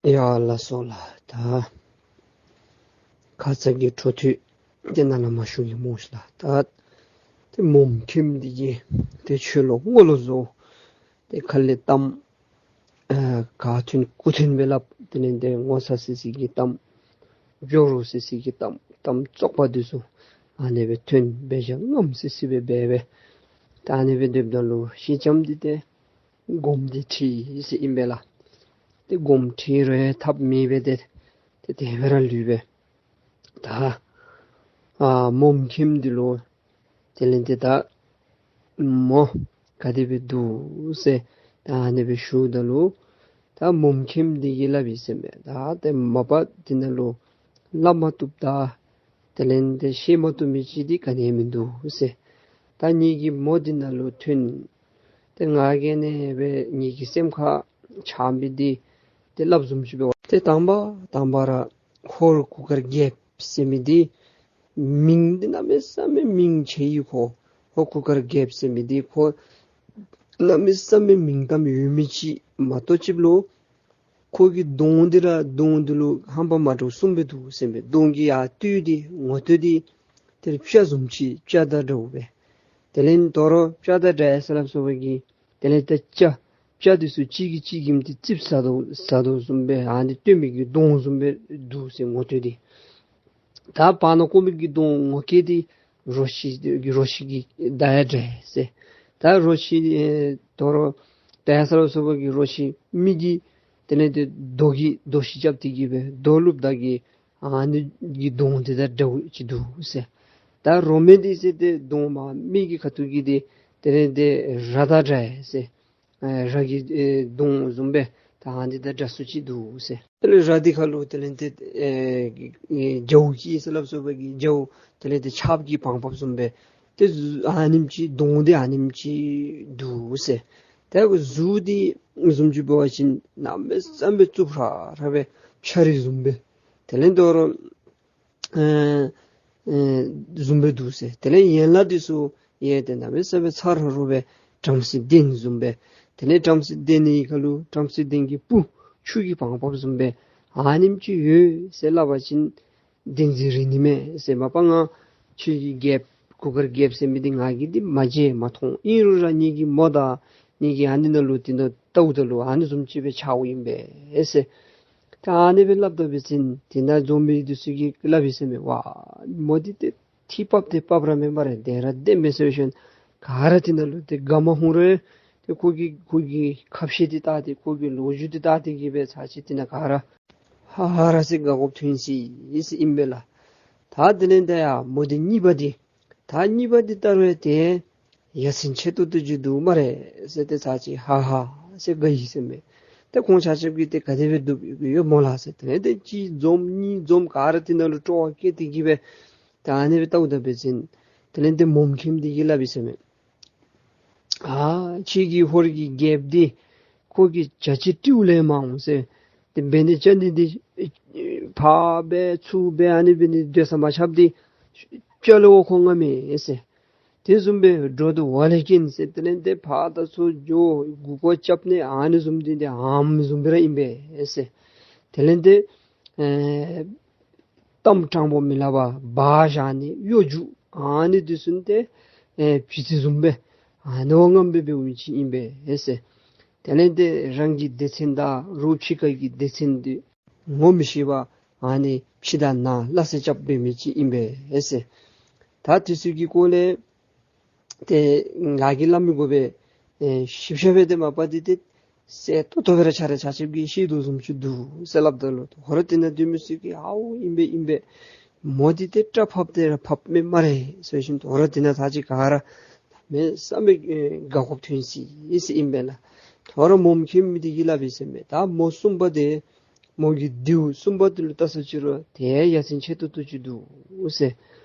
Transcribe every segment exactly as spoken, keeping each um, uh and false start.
ཡ་ལགས་སོ་ལགས། ད་ཁ་ཙ་གི་འཕྲོ་མཐུད་དེ་ནཱ་ལས་མར་ཞུ་གེ་སྨོ་ཤིག་ལགས། ད་ཏེ་མོམ་ཁྱིམ་འདི་གིས་ཏེ་ཆོས་ལུ་ངོ་ལོག་བཟོ། ཏེ་ཁ་ལས་གཏམ་ཨ་ག་ཐོན་གུ་ཐོན་སྦེ་སླབ། དེ་ལས་ཏེ་ངོ་ཚ་སི་སི་གི་གཏམ་སྐྱོ་རུ་སི་སི་གི་གཏམ་གཏམ་བཙོག་པ་འདི་ཚུ་ཨ་ནི་སྦེ་ཐོན་སྦེ་བཞག། ངམ་སི་སི་སྦེ་འབད་སྦེ། ད་ཨ་ནི་སྦེ་སྡོདཔ་ད་ལུ་སེང་ལྕམ་འདི་ཏེ་དགོངསམ་འདི་ཁྲེལ་ཡི་ཟེར་ཨིན་པས་ལགས། ཏེ་དགོངསམ་ཁྲེལ་རུང་ཐབས་མེད་པས། ཏེ་ཏེ་དེ་སྦེ་ར་ལུས་པས། ད་ཨ་མོམ་ཁྱིམ་འདི་ལུ་དེ་ལས་ཏེ་ད་མོ་ག་དེ་སྦེ་འདུག་ཟེར་ད་ཨ་ནི་སྦེ་ཞུཝ་ད་ལུ་ད་མོམ་ཁྱིམ་འདི་གིས་སླབ་ཡི་ཟེར་མས། ད་ཏེ་མ་པ་འདི་ནང་ལུ་སླབ་མ་བཏུབ། ད་དེ་ལས་ཏེ་བཤད་མ་བཏུབ་མི་ཅིག་འདི་ག་ནི་ཡང་མིན་འདུག་ཟེར། ད་ངེ་གི་མོ་འདི་ནང་ལུ་ཐོན་ཏེ་ང་གིས་ཨ་ནི་སྦེ་ངེ་གི་སེམས་ཁར་འཆར་མི་འདི་ཏེ་སླབ་བཟུམ་ཅིག་འབད་བ་ཅིན་ཏེ་དང་པ་དང་པ་ར་ཧོར་གུར་དཀར་རྒྱལཔོ་ཟེར་མི་འདི་མིང་འདི་གནམ་མེད་ས་མེད་མིང་ཆེ་ཡི། ཁོ་ཧོར་གུར་དཀར་རྒྱལཔོ་ཟེར་མི་འདི་ཁོ་གནམ་མེད་ས་མེད་མིང་གཏམ་ཡོད་མི་ཅིག་མ་གཏོགས་ཅིག་ལུ་ཁོ་གི་གདོང་འདི་ར་གདོང་འདི་ལུ་ཧམ་པ་མ་འདྲཝ་གསུམ་སྦེ་འདུག་ཟེར་མས། གདོང་གི་ཡར་སྟོད་འདི་ངོ་སྟོད་འདི་དེ་ལས་སྤྱ་བཟུམ་ཅིག་སྤྱ་དང་འདྲཝ་སྦེ། དེ་ལས་དོ་རུང་སྤྱ་དང་འདྲ་ཡི་ཟེར་སླབ་སོ་པ་གི་དེ་ལས་ཏེ་སྤྱ་སྤྱ་འདི་ཚུ་གཅིག་གིས་གཅིག་གི་མི་འདི་ཙིགཔ་ཟ་དོ་ཟ་དོ་བཟུམ་སྦེ་ཨ་ནི་སྟོད་མི་གི་གདོང་བཟུམ་སྦེ་འདུག་ཟེར། ངོ་སྟོད་འདི། ད་བར་ན་ཀོ་མི་གི་གདོང་ངོ་སྐལ་འདི་རོ་ཁྱི་རོ་ཁྱི་གི་མདའ་ཡང་འདྲ་ཡི་ཟེར། ད་རོ་ཁྱི་ཨེ་དོ་རུང་མདའ་ཡང་ཟེར་སླབ་སོ་པ་གི་རོ་ཁྱི་མི་གི་དེ་ལས་ཏེ་རྡོ་གི་རྡོ་ཤིང་རྐྱབ་སྟེ་གི་སྦེ་རྡོ་བླུགཔ་ད་གི་ཨ་ནི་གི་གདོང་འདི་དང་འདྲཝ་ཅིག་འདུག་ཟེར། ད་རོ་མེ་འདི་ཟེར་ཏེ་གདོང་མ་མི་གི་ཁ་ཐུག་གི་འདི་དེ་ལས་ཏེ་ར་དང་འདྲ་ཡི་ཟེར། ཨེ་ར་གི་ཨེ་གདོང་བཟུམ་སྦེ་ད་ཨ་ནི་དང་འདྲ་སུ་ཅིག་འདུག་ཟེར། དེ་ལས་ར་འདི་ཁ་ལུ་དེ་ལས་ཏེ་ཨེ་ཨེ་རྒྱཝ་སྐྱེས་ཟེར་སླབ་སོ་པ་གི་རྒྱཝ་དེ་ལས་ཏེ་ཆརཔ་གི་བང་ཕབ་བཟུམ་སྦེ་ཏེ་ཨ་ནེམ་ཅིག་གདོང་འདི་ཨ་ནེམ་ཅིག་འདུག་ཟེར། ཏེ་གཟུགས་འདི་བཟུམ་ཅིག་འབད་བ་ཅིན་གནམ་མེད་ས་མེད་རྩུབ་ཧྲ་ཧྲ་སྦེ་ཕྱ་རི་བཟུམ་སྦེ། དེ་ལས་དོ་རུང་ཨེ་ཨེ་བཟུམ་སྦེ་འདུག་ཟེར། དེ་ལས་ཡན་ལག་འདི་ཚུ་ཡང་ཏེ་གནམ་མེད་ས་མེད་ཚ་ཧྲོ་ཧྲོ་སྦེ་བྲམ་ཟེ་གདན་བཟུམ་སྦེ། དེ་ལས་བྲམ་ཟེ་གདན་ནི་ཁ་ལུ་བྲམ་ཟེ་གདན་གྱི་སྤུ་ཆུ་གི་བང་ཕབ་བཟུམ་སྦེ་ཨ་ནེམ་ཅིག་ཡོད་ཟེར་སླབ་པ་ཅིན་བདེན་འཛིན་རེ་ནི་མས་ཟེར། མ་པ་ང་ཁྱོད་ཀྱི་རྒྱལཔོ་གུར་དཀར་རྒྱལཔོ་ཟེར་མི་འདི་ང་གིས་འདི་མ་མཇལ་མ་མཐོང་། ཨིན་རུང་ར་ངེ་གི་མོ་དང་ངེ་གི་ཨ་ནི་ནང་ལུ་འདི་ནང་ལྟཝ་ད་ལུ་ཨ་ནི་བཟུམ་ཅིག་སྦེ་འཆརཝ་ཨིན་པས་ཟེར། ད་ཨ་ནི་སྦེ་སླབ་ད་འབད་བ་ཅིན་དེ་ནང་འཛོམས་མི་འདི་ཚུ་གིས་སླབ་ཡི་ཟེར་མས། ཝ་མོ་འདི་ཏེ་ཐི་ཕབ་ཏེ་ཕབ་ར་མེན་པ་རེ་བདེན་ར་བདེན་མས་ཟེར་ཞིནམ་ག་ར་དེ་ནང་ལུ་ཏེ་དགའ་མ་ཧུང་རུང་ཏེ་ཁོ་གི་ཁོ་གི་ཁ་བཤད་འདི་བལྟ་སྟེ་ཁོ་གི་ལོ་རྒྱུས་འདི་བལྟ་སྟེ་གི་སྦེ་ཚར་ཅིག་དེ་ནང་ག་ར་ཧ་ཧ་ར་ཟེར་དགའ་དགོཔ་ཐོན་ཅི་ཟེར་ཨིན་པས་ལགས། ད་དེ་ལས་ད་ཡ་མོ་འདི་གཉིས་པ་འདི་ད་གཉིས་པ་འདི་བལྟ་རུང་ཡང་ཏེ་ཡ་མཚན་ཆེ་ཏོག་ཏོ་ཅིག་འདུག་སྨ་རེ་ཟེར་ཏེ་ཚར་ཅིག་ཧ་ཧ་ཟེར་དགའ་ཡི་ཟེར་མས། ཏེ་ཁོང་ཆ་ཁྱབ་ཀྱིས་ཏེ་ག་དེ་སྦེ་འདུག་ཡོད་སྨོ་ལགས་ཟེར། དེ་ལས་ཏེ་གཅིག་འཛོམས་གཉིས་འཛོམས་ག་ར་དེ་ནང་ལུ་སྤྲོ་བ་སྐྱེས་ཏེ་གི་སྦེ་ད་ཨ་ནི་སྦེ་ལྟཝ་ད་འབད་བ་ཅིན་དེ་ལས་ཏེ་མོམ་ཁྱིམ་འདི་གིས་སླབ་ཡི་ཟེར་མས། ཨ་ཁྱོད་ཀྱི་ཧོར་གྱི་རྒྱལཔོ་འདི་ཁོ་གིས་བྱ་ཅིག་སྤྲེའུ་ལེན་མ་འོང་ཟེར། ཏེ་འབད་ནི་ཅ་ནི་འདི་ཕར་འབད་ཚུར་འབད་ཨ་ནི་འབད་ནི་སྡོད་ས་མ་ཁྱབ་སྟེ་སྤྱ་ལུ་འོག་ཁོ་ང་མེད་ཟེར། དེ་བཟུམ་སྦེ་འགྲོ་དོ་བ་ལས་ཀྱིན་ཟེར། དེ་ལས་ཏེ་ཕར་དང་ཚུར་འགྱོ་མགུ་སྐོར་རྐྱབ་ནི་ཨ་ནི་བཟུམ་འདི་ཏེ་ཨམ་བཟུམ་སྦེ་ར་ཨིན་པས་ཟེར། དེ་ལས་ཏེ་ཨེ་གཏམ་དྲང་པོ་མི་སླབ་པར་འབག་བཞག་ནི་གཡོ་སྒྱུ་ཨ་ནི་འདི་ཚུ་ཏེ་ཨེ་བྱི་ཙི་བཟུམ་སྦེ་ཨ་ནི་འོང་ངམ་སྦེ་འབདཝ་ཅིག་ཨིན་པས་ཟེར། དེ་ལས་ཏེ་རང་གི་སྡེ་ཚན་དང་རོགས་ཕྱི་ཁ་གི་སྡེ་ཚན་འདི་ངོ་མི་ཤེས་པར་ཨ་ནི་ཕྱི་དང་ནང་སླ་བསྲེ་རྐྱབ་འབད་མི་ཅིག་ཨིན་པས་ཟེར། ད་དེ་ཚུ་གི་སྐོར་ལས་ཏེ་ང་གིས་སླབ་མི་དགོ་པས། ཨེ་ཞིབ་ཆ་སྦེ་ཏེ་མ་པ་འདི་ཏེ་གསལ་ཏོག་ཏོ་སྦེ་ར་ཆ་ར་ཆ་ཁྱབ་ཀྱིས་ཤེས་དོ་བཟུམ་ཅིག་འདུག་ཟེར་སླབ་ད་ལུ་ཧོར་དེ་ནང་སྡོད་མི་ཚུ་གིས་ཨའོ་ཨིན་པས་ཨིན་པས། མོ་འདི་ཏེ་སྐྲ་ཕབ་སྟེ་ར་ཕབ་མས་སྨ་རེ་ཟེར་ཞིནམ་ཧོར་དེ་ནང་ཚར་ཅིག་ག་ར་གནམ་མེད་ས་མེད་ཨེ་དགའ་དགོཔ་ཐོན་ཅི་ཟེར་ཨིན་པས་ལགས། ཧོར་མོམ་ཁྱིམ་འདི་གིས་སླབ་ཡི་ཟེར་མས། ད་མོ་གསུམ་པ་འདི་མོ་གི་རྡེའུ་གསུམ་པ་འདི་ལུ་བལྟ་ས་ཅིག་རུང་ཏེ་ཡ་མཚན་ཆེ་ཏོག་ཏོ་ཅིག་འདུག་ཟེར།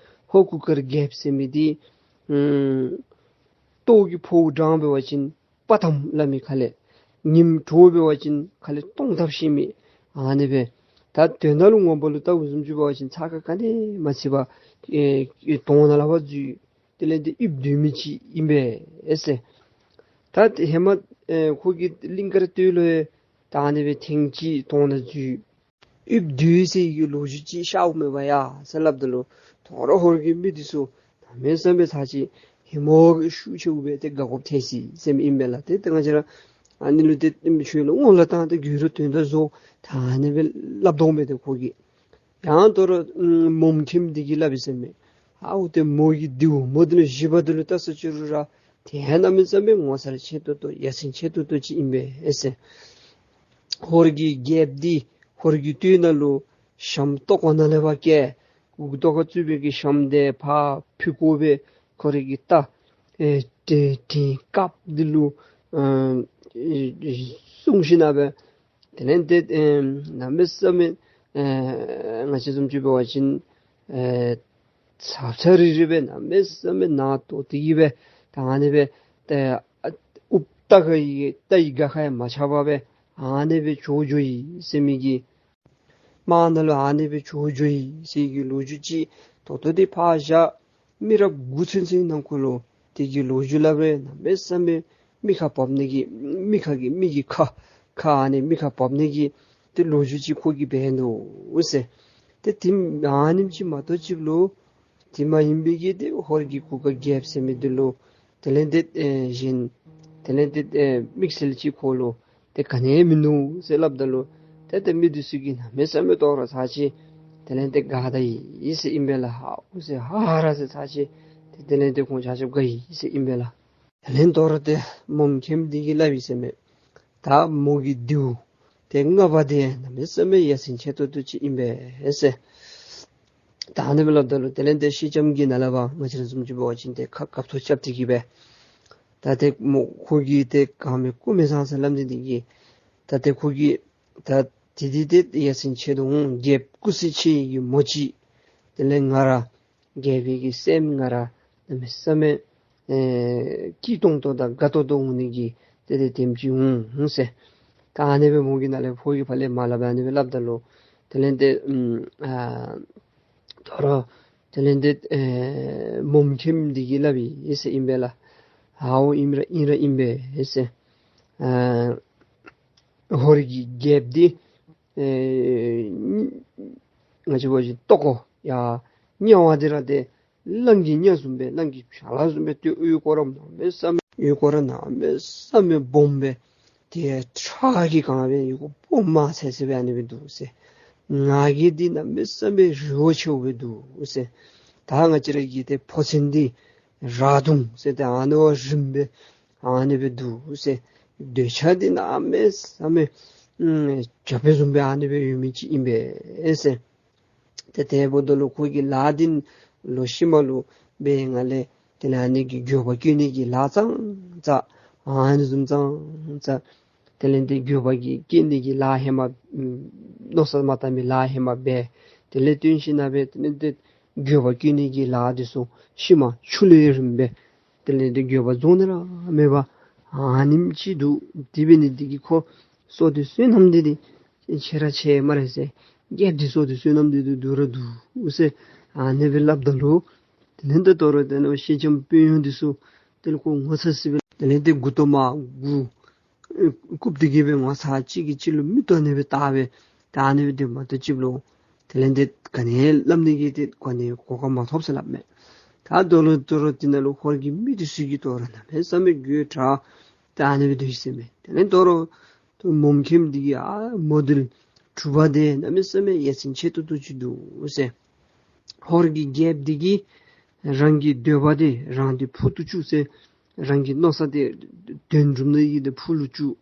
ཧོར་གུར་དཀར་རྒྱལཔོ་ཟེར་མི་འདི་ཨམ་ལྟོཝ་གིས་ཕོཝ་འགྲངས་འབད་བ་ཅིན་དཔའ་གཏམ་སླབ་མི་ཁ་ལས། ཉིནམ་དྲོ་འབད་བ་ཅིན་ཁ་ལས་སྟོང་ཐབས་ཤེས་མི་ཨ་ནི་སྦེ། ད་དོན་དག་ལུ་ངོ་མ་ལུ་བལྟཝ་བཟུམ་ཅིག་འབད་བ་ཅིན་ཚ་ཁ་ག་ནི་མ་ཚིག་པར་ཨེ་དོང་ནང་ལས་ཕར་འཛུལ་དེ་ལས་ཏེ་ཡིབ་སྡོད་མི་ཅིག་ཨིན་པས་ཟེར། ད་ཧེ་མ་ཨེ་ཁོ་གི་གླིང་དཀར་སྟོད་ལུ་ ད་ཨ་ནི་སྦེ་ཐེངས་གཅིག་དོང་ནང་འཛུལ་ཡིབ་སྡོད་ཟེར་གྱི་ལོ་རྒྱུས་ཅིག་ཤརཝ་མས་པ་ཡ་ཟེར་སླབ་ད་ལུ་དོ་རུང་ཧོར་གྱི་མི་འདི་ཚུ་གནམ་མེད་ས་མེད་ཚར་ཅིག་ཧེ་མ་གི་ཤུགས་ཆེཝ་སྦེ་ཏེ་དགའ་དགོཔ་ཐལ་སོ་ཡི་ཟེར་མི་ཨིན་པས་ལགས། ཏེ་ཏེ་ང་བཅས་ར་ཨ་ནི་ལུ་ཏེ་ཆོས་ལུ་ངོ་ལ་བཏང་སྟེ་གུ་རུ་དོན་དག་བཟོ་ད་ཨ་ནི་སྦེ་སླབ་དོ་མས། ཏེ་ཁོ་གིས་ཡང་དོ་རུང་མོམ་མཁནམ་འདི་གིས་སླབ་ཡི་ཟེར་མས། ཨའུ་ཏེ་མོ་གི་རྡེའུ་མོ་འདི་ལུ་བཞེས་པ་འདི་ལུ་བལྟ་ས་ཅི་རུང་ར་ཏེ་གནམ་མེད་ས་མེད་ངོ་མཚར་ཆེ་ཏོག་ཏོ་ཡ་མཚན་ཆེ་ཏོག་ཏོ་ཅིག་ཨིན་པས་ཟེར། ཧོར་གྱི་རྒྱལཔོ་འདི་ཧོར་གྱི་སྟོད་ནང་ལུ་ཞྭམོ་ལྟག་ཀོ་ནང་ལས་ཕར་བཀལ། འུག་ཏོ་ཁར་བཙུགས་པའི་གི་ཞྭམོ་འདི་ཕར་འཕུལ་བཀོ་སྦེ་ཁོ་རའི་གི་རྟ་ཨེ་ཏེ་དེ་དཀརཔོ་འདི་ལུ་ཨེ་བཟུང་ཞིནམ་ལས་དེ་ལས་ཏེ་ཨེ་གནམ་མེད་ས་མེད་ཨེ་ང་བཅས་བཟུམ་ཅིག་འབད་བ་ཅིན་ཨེ་ཚབ་ཚབ་རིལ་རི་སྦེ་གནམ་མེད་ས་མེད་ནང་དོག་སྟེ་གི་སྦེ་ད་ཨ་ནི་སྦེ་ཏེ་ཨ་ཨུབ་རྟ་གི་རྟ་ཡི་སྒ་ཁར་ཡང་མ་ཆགས་པར་སྦེ་ཨ་ནི་སྦེ་བྱོག་འགྱོ་ཡི་ཟེར་མི་གི་དམག་ནང་ལུ་ཨ་ནི་སྦེ་བྱོག་འགྱོ་ཡི་ཟེར་གྱི་ལོ་རྒྱུས་ཅིག་དོ་དོ་འདི་ཕར་བཞག། མི་རབས་དགུ་ཚུན་ཚོད་ནང་འཁོད་ལུ་དེ་གི་ལོ་རྒྱུས་སླབ་རུང་གནམ་མེད་ས་མེད་མི་ཁར་བབས་ནི་གི་མི་ཁ་གི་མི་གི་ཁ་ཁ་ཨ་ནི་མི་ཁར་བབས་ནི་གི་ཏེ་ལོ་རྒྱུས་ཅིག་ཁོ་གིས་འབད་ནུག་ཟེར། ཏེ་དེ་ཨ་ནེམ་ཅིག་མ་གཏོགས་ཅིག་ལུ་དེ་མ་ཡིན་པའི་གི་ཏེ་ཧོར་གྱི་གུར་དཀར་རྒྱལཔོ་ཟེར་མི་འདི་ལུ་དེ་ལས་ཏེ་ཨེ་གཞན་དེ་ལས་ཏེ་ཨེ་དམིགས་བསལ་ཅིག་ཁོ་ལུ་ཏེ་ག་ནི་མིན་ནུག་ཟེར་སླབ་ད་ལུ་ཏེ་ཏེ་མི་འདི་ཚུ་གིས་གནམ་མེད་ས་མེད་དོ་རུང་ཚར་ཅིག་དེ་ལས་ཏེ་དགའ་ད་ཡི་ཟེར་ཨིན་པས་ལགས། ཧ་ཨུ་ཟེར་ཧ་ཧ་ར་ཟེར་ཚར་ཅིག་ཏེ་དེ་ལས་ཏེ་ཁོང་ཆ་ཁྱབ་དགའ་ཡི་ཟེར་ཨིན་པས་ལགས། དེ་ལས་དོ་རུང་ཏེ་མོམ་མཁནམ་འདི་གིས་སླབ་ཡི་ཟེར་མས། ད་མོ་གི་རྡེའུ་ཏེ་ལྔ་པ་འདི་གནམ་མེད་ས་མེད་ཡ་མཚན་ཆེ་ཏོག་ཏོ་ཅིག་ཨིན་པས་ཟེར། ད་ཨ་ནི་སྦེ་སླབ་ད་ལུ་དེ་ལས་ཏེ་ཤེལ་ལྕམ་གྱིས་ནཱ་ལས་ཕར་ང་བཅས་ར་བཟུམ་ཅིག་འབད་བ་ཅིན་ཏེ་ཁ་སྐབས་ཐོག་རྐྱབ་སྟེ་གི་སྦེ་ད་ཏེ་མོ་ཁོ་གིས་ཏེ་གང་མེད་ཀུ་མེད་ཟང་ཟེར་སླབ་ནི་འདི་གིས་ད་ཏེ་ཁོ་གིས་ད་དེ་འདི་ཏེ་ཡ་མཚན་ཆེ་དོ་འོང་། རྒྱལཔོ་སྐུ་ཚེ་ཆེ་ཡི་གི་མོ་ཅིག་དེ་ལས་ང་ར་རྒྱལ་པོའི་གི་སྲསམོ་ང་ར་གནམ་མེད་ས་མེད་ཨེ་སྐྱིད་ཏོང་ཏོ་དང་དགའ་ཏོག་ཏོ་འོང་ནི་གི་ཏེ་ཏེ་དེམ་ཅིག་འོང་ཟེར། ད་ཨ་ནི་སྦེ་མོ་གིས་ནཱ་ལས་ཕོ་གི་ཕར་ལས་མར་ལས་ཕར་ཨ་ནི་སྦེ་སླབ་ད་ལུ་དེ་ལས་ཏེ་ཨ་དོ་རུང་དེ་ལས་ཏེ་ཨེ་མོམ་མཁནམ་འདི་གིས་སླབ་ཡི་ཟེར་ཨིན་པས་ལགས། ཨའོ་ཨིན་ར་ཨིན་ར་ཨིན་པས་ཟེར། ཨ་ཧོར་གྱི་རྒྱལཔོ་འདི་ཨེ་ང་བཅས་འབད་བ་ཅིན་ལྟོ་གོ་ཡ་དམྱལ་བ་འདི་ར་ཏེ་གླང་གི་དམྱལ་བཟུམ་སྦེ་གླང་གི་བྱ་གླག་བཟུམ་སྦེ་ཏེ་གཡུས་སྐོར་ར་གནམ་མེད་ས་མེད་གཡུས་སྐོར་ར་གནམ་མེད་ས་མེད་སྦོམ་སྦེ་ཏེ་ཁྲག་གིས་གང་སྦེ་གཡུས་སྐོར་སྦོམ་མ་ཚད་ཚད་སྦེ་ཨ་ནི་སྦེ་འདུག་ཟེར། ང་གི་འདི་གནམ་མེད་ས་མེད་རི་བོ་ཆེཝ་སྦེ་འདུག་ཟེར། ད་ང་བཅས་ར་གི་ཏེ་ཕོ་མཚན་འདི་ར་དུང་ཟེར་ཏེ་ཨ་ནི་བ་རིངམ་སྦེ་ཨ་ནི་སྦེ་འདུག་ཟེར། འདོད་ཆགས་འདི་གནམ་མེད་ས་མེད་ཨུམ་བྱ་ཕོ་བཟུམ་སྦེ་ཨ་ནི་སྦེ་ཡོད་མི་ཅིག་ཨིན་པས་ཟེར། ཏེ་དེ་འབདཝ་ད་ལུ་ཁོ་གི་ལཱ་འདི་ལོག་ཤུལ་མ་ལུ་འབད་ང་ལས་དེ་ལས་ཨ་ནི་གི་འགྱོད་པ་སྐྱེ་ནི་གི་ལཱ་ཙང་ཙ་ཨ་ནི་བཟུམ་ཙང་ཙ་དེ་ལས་ཏེ་འགྱོད་པ་གི་སྐྱེ་ནི་གི་ལཱ་ཧེ་མ་ཨུམ་མནོ་བསམ་མ་བཏང་མི་ལཱ་ཧེ་མ་འབད། དེ་ལས་བརྟེན་ཞིནམ་ལས་དེ་ལས་ཏེ་འགྱོད་པ་སྐྱེ་ནི་གི་ལཱ་འདི་ཚུ་ཤུལ་མ་ཆུ་ལས་རིངམ་སྦེ་དེ་ལས་ཏེ་འགྱོད་པ་རྫོགས་ནི་ར་མེད་པར་ཨ་ནེམ་ཅིག་འདུག། དེ་འབད་ནི་འདི་གིས་ཁོ་བསོད་བདེ་བསོད་ནམས་འདི་འདི་ཆེ་ར་ཆེ་སྨ་རེ་ཟེར། རྒྱལཔོ་འདི་བསོད་བདེ་བསོད་ནམས་འདི་འདི་སྡུག་ར་སྡུག་ཟེར་ཨ་ནི་སྦེ་སླབ་ད་ལུ་དེ་ལས་ཏེ་དོ་རུང་དེ་ནང་ཤེལ་ལྕམ་དཔོན་གཡོག་འདི་ཚུ་དེ་ལས་ཁོ་ངོ་ཚ་སི་སྦེ་དེ་ལས་ཏེ་མགུ་ཏོ་མར་མགུ་ཨེ་རྐུབ་སྟེ་གི་སྦེ་ངོ་ཚ་གཅིག་གིས་གཅིག་ལུ་མིག་ཏོ་ཨ་ནི་སྦེ་བལྟ་སྦེ་ད་ཨ་ནི་སྦེ་སྡོདཔ་མ་གཏོགས་ཅིག་ལུ་དེ་ལས་ཏེ་ག་ནི་སླབ་ནི་གི་ཏེ་གོ་ནི་གོ་སྐབས་མ་ཐོབ་ཟེར་སླབ་མས། ད་དོ་རུང་དོ་རུང་དེ་ནང་ལུ་ཧོར་གྱི་མི་འདི་ཚུ་གིས་དོ་རུང་གནམ་མེད་ས་མེད་དགོད་བྲ་ད་ཨ་ནི་སྦེ་སྡོད་ཡི་ཟེར་མས། དེ་ལས་དོ་རུང་མོམ་མཁནམ་འདི་གིས་ཨ་མོ་འདི་ལུ་གྲུ་པ་འདི་གནམ་མེད་ས་མེད་ཡ་མཚན་ཆེ་ཏོག་ཏོ་ཅིག་འདུག་ཟེར། ཧོར་གྱི་རྒྱལཔོ་འདི་གིས་རང་གི་འདོད་པ་འདི་རང་འདི་ཕུལ་དུ་བཅུག་ཟེར། རང་གི་མནོ་བསམ་འདི་དོན་འགྲུབ་ནི་གི་འདི་ཕུལ་ལུ་བཅུག།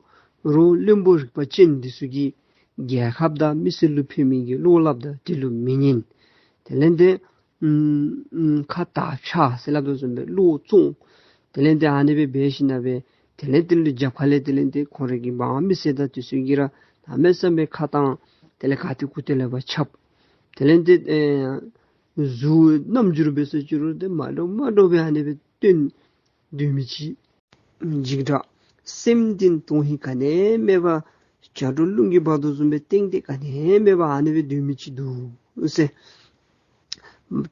རོགས་བློན་པོ་རིག་པ་ཅན་འདི་ཚུ་གིས་རྒྱལ་ཁབ་དང་མི་སེར་ལུ་ཕན་མི་གི་བློ་སླབ་ད་དེ་ལུ་མི་ཉན། དེ་ལས་ཏེ་ཨུམ་ཨུམ་ཁ་དར་ཕྱར་ཟེར་སླབ་དོ་བཟུམ་སྦེ་བློ་བཙོང་། དེ་ལས་ཏེ་ཨ་ནི་སྦེ་འབད་ཞིནམ་ལས་དེ་ལས་ཏེ་ལུ་རྒྱབ་ཁ་ལས་དེ་ལས་ཏེ་ཁོང་རའི་གི་འབངས་མི་སེར་དང་དེ་ཚུ་གིས་ར་གནམ་མེད་ས་མེད་ཁ་བཏང་། དེ་ལས་ག་ཏེ་གུ་ཏེ་ལས་ཕར་ཁྱབ། དེ་ལས་ཏེ་ཨེ་གཟུགས་རྣམ་འགྱུར་འབད་ས་ཅི་རུང་ཏེ་མ་འདྲཝ་མ་འདྲཝ་སྦེ་ཨ་ནི་སྦེ་སྟོན་སྡོད་མི་ཅིག། འཇིགས་སྐྲག་སེམས་གཏིང་དོན་ཧིང་ག་ནི་མེད་པར་བྱ་སྒྲོ་རླུང་གིས་འབག་དོ་བཟུམ་སྦེ་གཏིང་སྟེ་ག་ནི་མེད་པར་ཨ་ནི་སྦེ་སྡོད་མི་ཅིག་འདུག་ཟེར།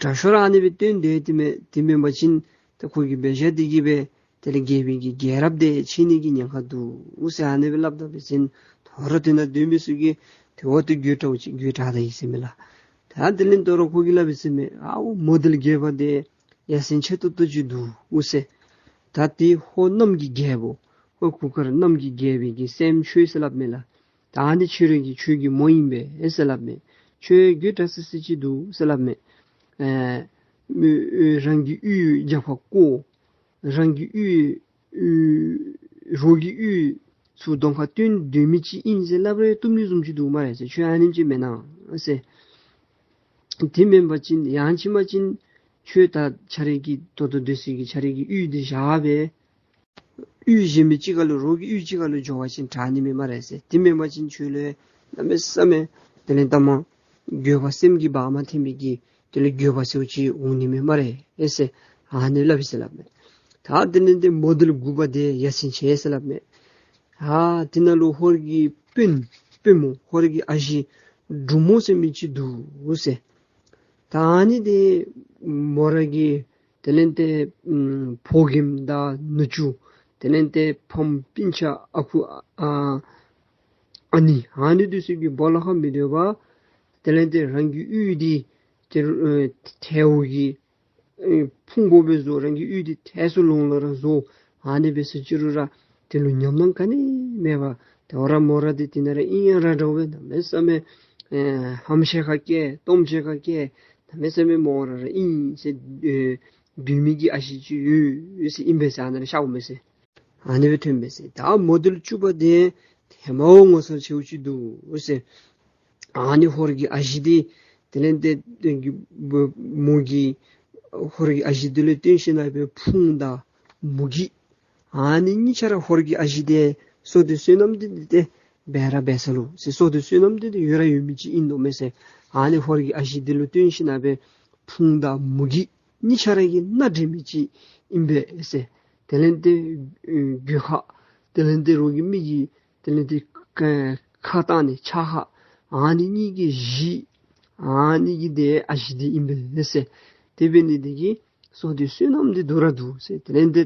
དྲག་ཤོས་ར་ཨ་ནི་སྦེ་སྟོན་སྡོད་དེ་མེན་དེ་མེན་པ་ཅིན་ད་ཁོ་གིས་འབད་བཞག་སྟེ་གི་སྦེ་དེ་ལས་རྒྱལ་པོའི་གི་རྒྱལ་རབས་འདི་ཕྱེ་ནི་གི་ཉེན་ཁ་འདུག་ཟེར་ཨ་ནི་སྦེ་སླབ་ད་འབད་བ་ཅིན། ད་རུང་དེ་ནང་སྡོད་མི་ཚུ་གིས་དེ་འོ་དེ་དགོད་བྲ་བ་ཅིན་དགོད་བྲ་ད་ཡི་ཟེར་མས་ལགས། ད་དེ་ལས་དོ་རུང་ཁོ་གིས་སླབ་ཡི་ཟེར་མས། ཨའོ་མོ་དེ་ལུ་རྒྱས་པ་དེ་ཡ་མཚན་ཆེ་ཏོག་ཏོ་ཅིག་འདུག་ཟེར། ད་དེ་ཧོར་གནམ་གྱི་རྒྱལ་པོ་ཧོར་གུར་དཀར་གནམ་གྱི་རྒྱལ་པོའི་གི་སྲསམོ་ཁྱོད་ཟེར་སླབ་མས་ལགས། ད་ཨ་ནི་ཁྱོད་རའི་གི་ཁྱོད་ཀྱི་མོ་ཨིན་པས་ཟེར་སླབ་མས། ཁྱོད་དགོད་བྲ་སི་སི་ཅིག་འདུག་ཟེར་སླབ་མས། ཨེ་མི་ཨེ་རང་གི་གཡུས་རྒྱབ་ཁར་བཀོ། རང་གི་གཡུས་ཨེ་རོགས་ཀྱི་གཡུས་ཚུར་གདོང་ཁར་སྟོན་སྡོད་མི་ཅིག་ཨིན་ཟེར་སླབ་རུང་བཏུབ་ནི་བཟུམ་ཅིག་འདུག་སྨ་རེ་ཟེར། ཁྱོད་ཨ་ནེམ་ཅིག་མེན་ན་ཟེར། དེ་མེན་པ་ཅིན་ཡང་ཅིན་མ་ཅིན་ཁྱོད་ད་ཁྱོད་རའི་གི་ད་ལྟོ་སྡོད་སའི་གི་ཁྱོད་རའི་གི་གཡུས་དེ་བཞག་སྦེ་གཡུས་གཞན་མི་ཅིག་ཁར་ལུ་རོགས་ཀྱི་གཡུས་ཅིག་ཁར་ལུ་འགྱོ་བ་ཅིན་དྲག་ནི་མས་སྨ་རེ་ཟེར། དེ་མེན་པ་ཅིན་ཁྱོད་ལུ་གནམ་མེད་ས་མེད་དེ་ལས་ལྟ་མ་འགྱོད་པ་སེམས་ཀྱི་བག་མ་ཐོན་པའི་གི་དེ་ལས་འགྱོད་པ་ཟེརཝ་ཅིག་འོང་ནི་མས་སྨ་རེ་ཟེར། ཨ་ནི་སླབ་ཡི་ཟེར་སླབ་མས། ད་དེ་ལས་དེ་མོ་དེ་ལུ་དགུ་པ་དེ་ཡ་མཚན་ཆེ་ཟེར་སླབ་མས། ཨ་དེ་ནང་ལུ་ཧོར་གྱི་སྤུན་སྤུན་མོ་ཧོར་གྱི་ཨ་ཞེ་འབྲུག་མོ་ཟེར་མི་ཅིག་འདུག་ཟེར། ད་ཨ་ནི་དེ་མོ་ར་གི་དེ་ལས་དེ་ཨམ་ཕོ་རྒནམ་དང་ནུ་གཅུང་དེ་ལས་དེ་ཕམ་སྤུན་ཆ་ཨ་ཁུ་ཨ་ཨ་ནེ་ཨ་ནི་དེ་ཚུ་གི་སྦོ་ལོགས་ཁར་མི་སྡོད་པར་དེ་ལས་དེ་རང་གི་གཡུས་དེ་དེ་ཨེ་ཐལཝ་གིས་ཨེ་ཕུང་པོ་སྦེ་བཟོ། རང་གི་གཡུས་དེ་ཐལ་སོ་ལོང་ལོང་ར་བཟོ། ཨ་ནི་སྦེ་ཟེར་ཅི་རུང་ར་དེ་ལུ་ཉམས་སྣང་ག་ནི་མེད་པར་དེ་འོ་ར་མོ་ར་དེ་དེ་ནང་ར་ཨིན་ཡང་ར་འདྲཝ་སྦེ་གནམ་མེད་ས་མེད་ཨེ་ཧམ་བཤད་ཁ་སྐད་གཏམ་བཤད་ཁ་སྐད་གནམ་མེད་ས་མེད་མོ་ར་ར་ཨིན་ཟེར་ཨེ་སྡོད་མི་གི་ཨ་ཞེ་ཅིག་ཡོད་ཟེར་ཨིན་པས་ཟེར། ཨ་ནཱ་ར་ཤརཝ་མས་ཟེར། ཨ་ནི་སྦེ་ཐོན་པས་ཟེར། ད་མོ་དེ་ལུ་བཅུ་པ་དེ་ཧེ་མ་བ་ངོ་མཚར་ཆེཝ་ཅིག་འདུག་ཟེར། ཨ་ནི་ཧོར་གྱི་ཨ་ཞེ་དེ་དེ་ལས་དེ་དེ་གི་མོ་གི་ཧོར་གྱི་ཨ་ཞེ་དེ་ལུ་བརྟེན་ཞིན་ན་སྦེ་ཕུང་དང་མུ་གེ་ཨ་ནི་གཉིས་ཆ་ར་ཧོར་གྱི་ཨ་ཞེ་དེ་བསོད་བདེ་བསོད་ནམས་དེ་དེ་དེ་འབད་ར་འབད་ས་ལུ་ཟེར། བསོད་བདེ་བསོད་ནམས་དེ་དེ་ཡོད་ར་ཡོད་མི་ཅིག་ཨིན་དོ་མས་ཟེར། ཨ་ནི་ཧོར་གྱི་ཨ་ཞེ་དེ་ལུ་བརྟེན་ཞིན་ན་སྦེ་ཕུང་དང་མུ་གེ་གཉིས་ཆ་ར་གི་སྣ་འདྲེན་མི་ཅིག་ཨིན་པས་ཟེར། དེ་ལས་དེ་ཨེ་རྒྱུ་ཁ་དེ་ལས་དེ་རོགས་ཀྱི་མི་གི་དེ་ལས་དེ་ཁ་ཁ་བཏང་ནི་ཆག་ཁ་ཨ་ནི་གཉིས་ཀྱི་གཞི་ཨ་ནི་གི་དེ་ཨ་ཞེ་དེ་ཨིན་པས་ཟེར། དེ་འབད་ནི་དེ་གིས་བསོད་བདེ་བསོད་ནམས་དེ་དུ་ར་འདུག་ཟེར། དེ་ལས་དེ་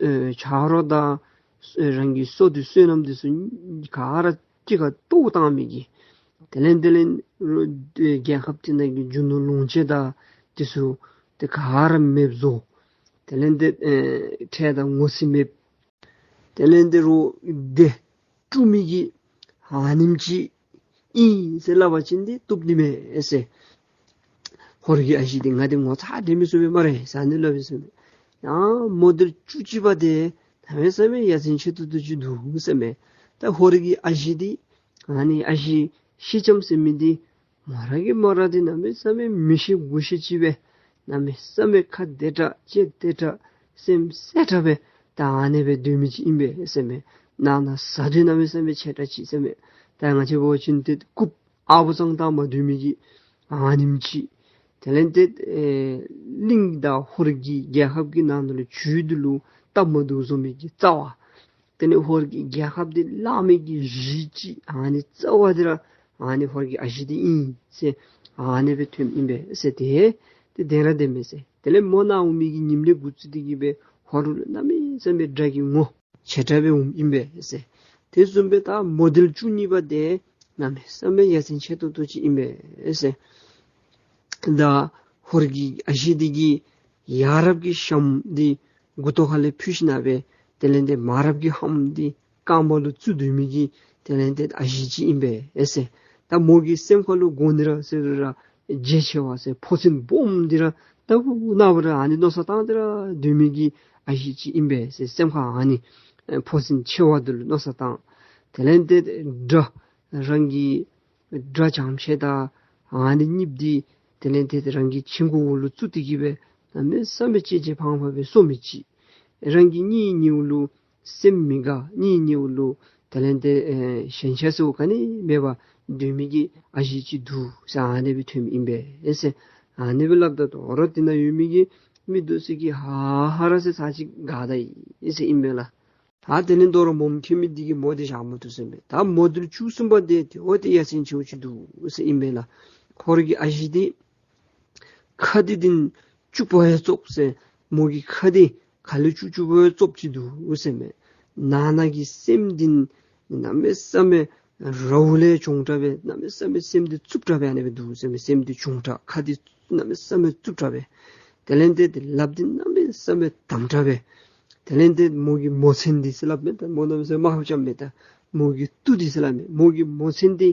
ཨེ་ཆ་རོགས་དང་ཨེ་རང་གི་བསོད་བདེ་བསོད་ནམས་དེ་ཚུ་ག་ར་གཅིག་ཁར་གཏོར་བཏང་མི་གི་དེ་ལས་དེ་ལས་རྒྱལ་ཁབ་དེ་ནང་གི་རྒྱུ་ནོར་ལོངས་སྤྱོད་དང་དེ་ཚུ་དེ་ག་ར་མེདཔ་བཟོ། དེ་ལས་དེ་ཨེ་ཁྲེལ་དང་ངོ་ཚ་མེདཔ། དེ་ལས་དེ་རོགས་དེ་དཀྲུག་མི་གི་ཨ་ནེམ་ཅིག་ཨིན་ཟེར་སླབ་པ་ཅིན་དེ་བཏུབ་ནི་མས་ཟེར། ཧོར་གྱི་ཨ་ཞེ་དེ་ང་དེ་ངོ་ཚ་དྲན་མི་ཚུགས་པས་སྨ་རེ་ཟེར་ཨ་ནི་སླབ་ཡི་ཟེར་མས། ཡང་མོ་དེ་ལུ་བཅུ་གཅིག་པ་དེ་གནམ་མེད་ས་མེད་ཡ་མཚན་ཆེ་ཏོག་ཏོ་ཅིག་འདུག་ཟེར་མས། ད་ཧོར་གྱི་ཨ་ཞེ་དེ་ཨ་ནི་ཨ་ཞེ་ཤེས་ལྕམ་ཟེར་མི་དེ་མོ་ར་གི་མོ་ར་དེ་གནམ་མེད་ས་མེད་མི་ཤེས་དགུ་ཤེས་ཅིག་སྦེ་གནམ་མེད་ས་མེད་ཁ་བདེ་དྲགས་ལྕེ་བདེ་དྲགས་སེམས་གསལ་དྲགས་སྦེ་ད་ཨ་ནི་སྦེ་སྡོད་མི་ཅིག་ཨིན་པས་ཟེར་མས། ནང་ན་བཟའ་དེ་གནམ་མེད་ས་མེད་ཆེ་དྲགས་ཅིག་ཟེར་མས། ད་ང་བཅས་འབད་བ་ཅིན་དེ་རྐུབ་ཨ་བུ་ཙང་ད་མ་སྡོད་མི་གི་ཨ་ནེམ་ཅིག། དེ་ལས་དེ་ཨེ་གླིང་དང་ཧོར་གྱི་རྒྱལ་ཁབ་ཀྱི་ནང་ན་ལུ་ཇུས་དེ་ལུ་སྟབས་མ་བདེཝ་བཟོ་མི་གི་རྩ་བ། དེ་ལས་ཧོར་གྱི་རྒྱལ་ཁབ་དེ་བརླག་མི་གི་གཞི་ཅིག་ཨ་ནི་རྩ་བ་དེ་ར་ཨ་ནི་ཧོར་གྱི་ཨ་ཞེ་དེ་ཨིན་ཟེར་ཨ་ནི་སྦེ་ཐོནམ་ཨིན་པས་ཟེར། དེ་དེ་བདེན་ར་བདེན་མས་ཟེར། དེ་ལས་མོ་ནཱ་འོང་མི་གི་ཉིནམ་ལས་འགོ་བཙུགས་ཏེ་གི་སྦེ་ཧོར་ལུ་གནམ་མེད་ས་མེད་དགྲ་གི་ངོ་ཆེ་དྲགས་སྦེ་འོངམ་ཨིན་པས་ཟེར། དེ་བཟུམ་སྦེ་ད་མོ་དེ་ལུ་བཅུ་གཉིས་པ་དེ་གནམ་མེད་ས་མེད་ཡ་མཚན་ཆེ་ཏོག་ཏོ་ཅིག་ཨིན་པས་ཟེར། ད་ཧོར་གྱི་ཨ་ཞེ་དེ་གིས་ཡ་རབས་ཀྱི་ཤམ་དེ་མགུ་ཏོ་ཁ་ལས་ཕུད་ཞིན་ན་སྦེ་དེ་ལས་དེ་མ་རབས་ཀྱི་ལྷམ་དེ་རྐངམ་ལུ་བཙུགས་སྡོད་མི་གི་དེ་ལས་དེ་ཨ་ཞེ་ཅིག་ཨིན་པས་ཟེར། ད་མོ་གི་སེམས་ཁ་ལུ་དགོ་ནི་ར་ཟེར་རུང་ར་རྒྱ་ཆེ་བ་ཟེར་ཕོ་སེང་སྦོམ་དེ་ར་ལྟ་བུ་ན་བུ་ར་ཨ་ནི་མནོ་བསམ་བཏང་སྟེ་ར་སྡོད་མི་གི་ཨ་ཞེ་ཅིག་ཨིན་པས་ཟེར། སེམས་ཁར་ཨ་ནི་ཕོ་སེང་ཆེ་བ་དེ་ལུ་མནོ་བསམ་བཏང་། དེ་ལས་དེ་དགྲ་རང་གི་དགྲ་བྱམས་ཤེད་དང་ཨ་ནི་གཉིས་པོ་དེ་དེ་ལས་དེ་རང་གི་ཆིངས་ཀོ་འོག་ལུ་བཙུགས་ཏེ་གི་སྦེ་གནམ་མེད་ས་མེད་གཅེས་གཅེས་ཕངས་ཕངས་སྦེ་གསོ་མི་ཅིག། རང་གི་གཉེན་ཉེཝ་ལུ་སེམས་མི་དགའ། གཉེན་ཉེཝ་ལུ་དེ་ལས་དེ་ཨེ་ཞེན་ཆགས་ཟེར་ག་ནི་མེད་པར་སྡོད་མི་གི་ཨ་ཞེ་ཅིག་འདུག་ཟེར་ཨ་ནི་སྦེ་ཐོནམ་ཨིན་པས་ཟེར། ཨ་ནི་སྦེ་སླབ་ད་དོ་རུང་དེ་ནང་ཡོད་མི་གི་མི་འདི་ཚུ་གིས་ཧ་ཧ་ར་ཟེར་ཚར་ཅིག་དགའ་ད་ཡི་ཟེར་ཨིན་པས་ལགས། ད་དེ་ལས་དོ་རུང་མོ་མཁན་མི་འདི་གིས་མོ་དེ་བཞག་མ་བཏུབ་ཟེར་མས། ད་མོ་དེ་ལུ་བཅུ་གསུམ་པ་དེ་དེ་འོ་དེ་ཡ་མཚན་ཆེཝ་ཅིག་འདུག་ཟེར་ཨིན་པས་ལགས། ཁོ་ར་གི་ཨ་ཞེ་དེ་ཁ་དེ་དེ་བཙོགཔ་ཡང་བཙོགཔ་ཟེར། མོ་གི་ཁ་དེ་ཁ་ལས་བཙོགཔ་བཙོགཔ་ཅིག་འདུག་ཟེར་མས། ནང་ན་གི་སེམས་དེ་གནམ་མེད་ས་མེད་ རཝ་ལས་གྱོང་དྲགས་སྦེ་གནམ་མེད་ས་མེད་སེམས་འདི་རྩུབ་དྲགས་སྦེ་ཨ་ནི་སྦེ་འདུག་ཟེར་མས། སེམས་འདི་གྱོང་དྲགས་ཁ་འདི་གནམ་མེད་ས་མེད་རྩུབ་དྲགས་སྦེ། དེ་ལས་ཏེ་ལགཔ་འདི་གནམ་མེད་ས་མེད་དམ་དྲགས་སྦེ། དེ་ལས་ཏེ་མོ་གི་མོ་མཚན་འདི་ཟེར་སླབ་མས། ད་མོ་གནམ་མེད་ས་མེད་དམརཔོ་རྐྱབ་མས། ད་མོ་གི་ཏོ་འདི་ཟེར་སླབ་མས། མོ་གི་མོ་མཚན་འདི་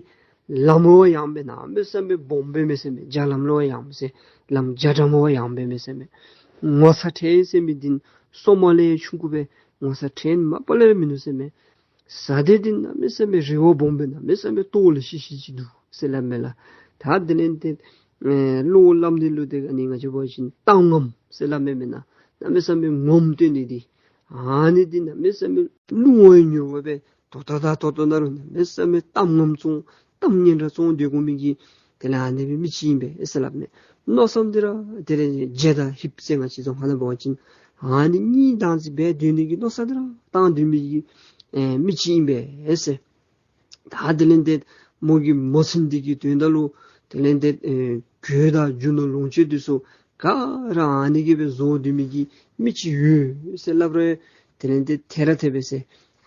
ལམ་ལུ་ཡང་སྦེ་གནམ་མེད་ས་མེད་སྦོམ་སྦེ་མས་ཟེར་མས། རྒྱ་ལམ་ལུ་ཡང་མས་ཟེར། ལམ་རྒྱ་གྲམ་ལུ་ཡང་སྦེ་མས་ཟེར་མས། ངོ་ཚ་ཕྲན་ཟེར་མི་འདི་སོ་མ་ལས་ཆུང་ཀུ་སྦེ་ངོ་ཚ་ཕྲན་མ་པ་ལས་མིན་ནུག་ཟེར་མས། བཟའ་སྟེ་འདི་གནམ་མེད་ས་མེད་རི་བོ་སྦོམ་སྦེ་གནམ་མེད་ས་མེད་ལྟོ་ལུ་ཤིག་ཤིག་ཅིག་འདུག་ཟེར་སླབ་མས་ལགས། ད་དེ་ལས་ཏེ་ཨེ་བློ་སླབ་ནི་ལུ་ཏེ་ཨ་ནི་ང་བཅས་འབད་བ་ཅིན་གཏམ་ངམ་ཟེར་སླབ་མས་མེན་ན། གནམ་མེད་ས་མེད་ངོམ་སྟོན་ནི་འདི་ཨ་ནི་འདི་གནམ་མེད་ས་མེད་རླུང་བ་མྱུར་བ་སྦེ་ད་ལྟོ་ད་ལྟོ་ད་ལྟོ་ནང་ལུ་གནམ་མེད་ས་མེད་གཏམ་ངམ་བཙོང་གཏམ་སྙན་གྲགས་བཙོང་སྡོད་དགོ་མི་གི་དེ་ལས་ཨ་ནི་སྦེ་མི་ཅིག་ཨིན་པས་ཟེར་སླབ་མས། མནོ་བསམ་འདི་ར་དེ་ལས་བརྗེད་ད་ཧིབ་ཟེར་ང་བཅས་རྫོང་ཁ་ནང་འབད་བ་ཅིན་ཨ་ནི་གཉིས་དང་ཅིག་སྦེ་སྡོད་ནི་གི་མནོ་བསམ་འདི་ར་བཏང་སྡོད་མི་གི་ཨེ་མི་ཅིག་ཨིན་པས་ཟེར། ད་དེ་ལས་ཏེ་མོ་གི་མོ་མཚན་འདི་གི་དོན་དག་ལུ་དེ་ལས་ཏེ་ཨེ་གོས་དང་རྒྱུ་ནོར་ལོངས་སྤྱོད་འདི་ཚུ་ག་ར་ཨ་ནི་གིས་སྦེ་བཟོ་སྡོད་མི་གི་མི་ཅིག་ཡོད་ཟེར་སླབ་རུང་དེ་ལས་ཏེ་ཐད་ར་ཐད་སྦེ་ཟེར།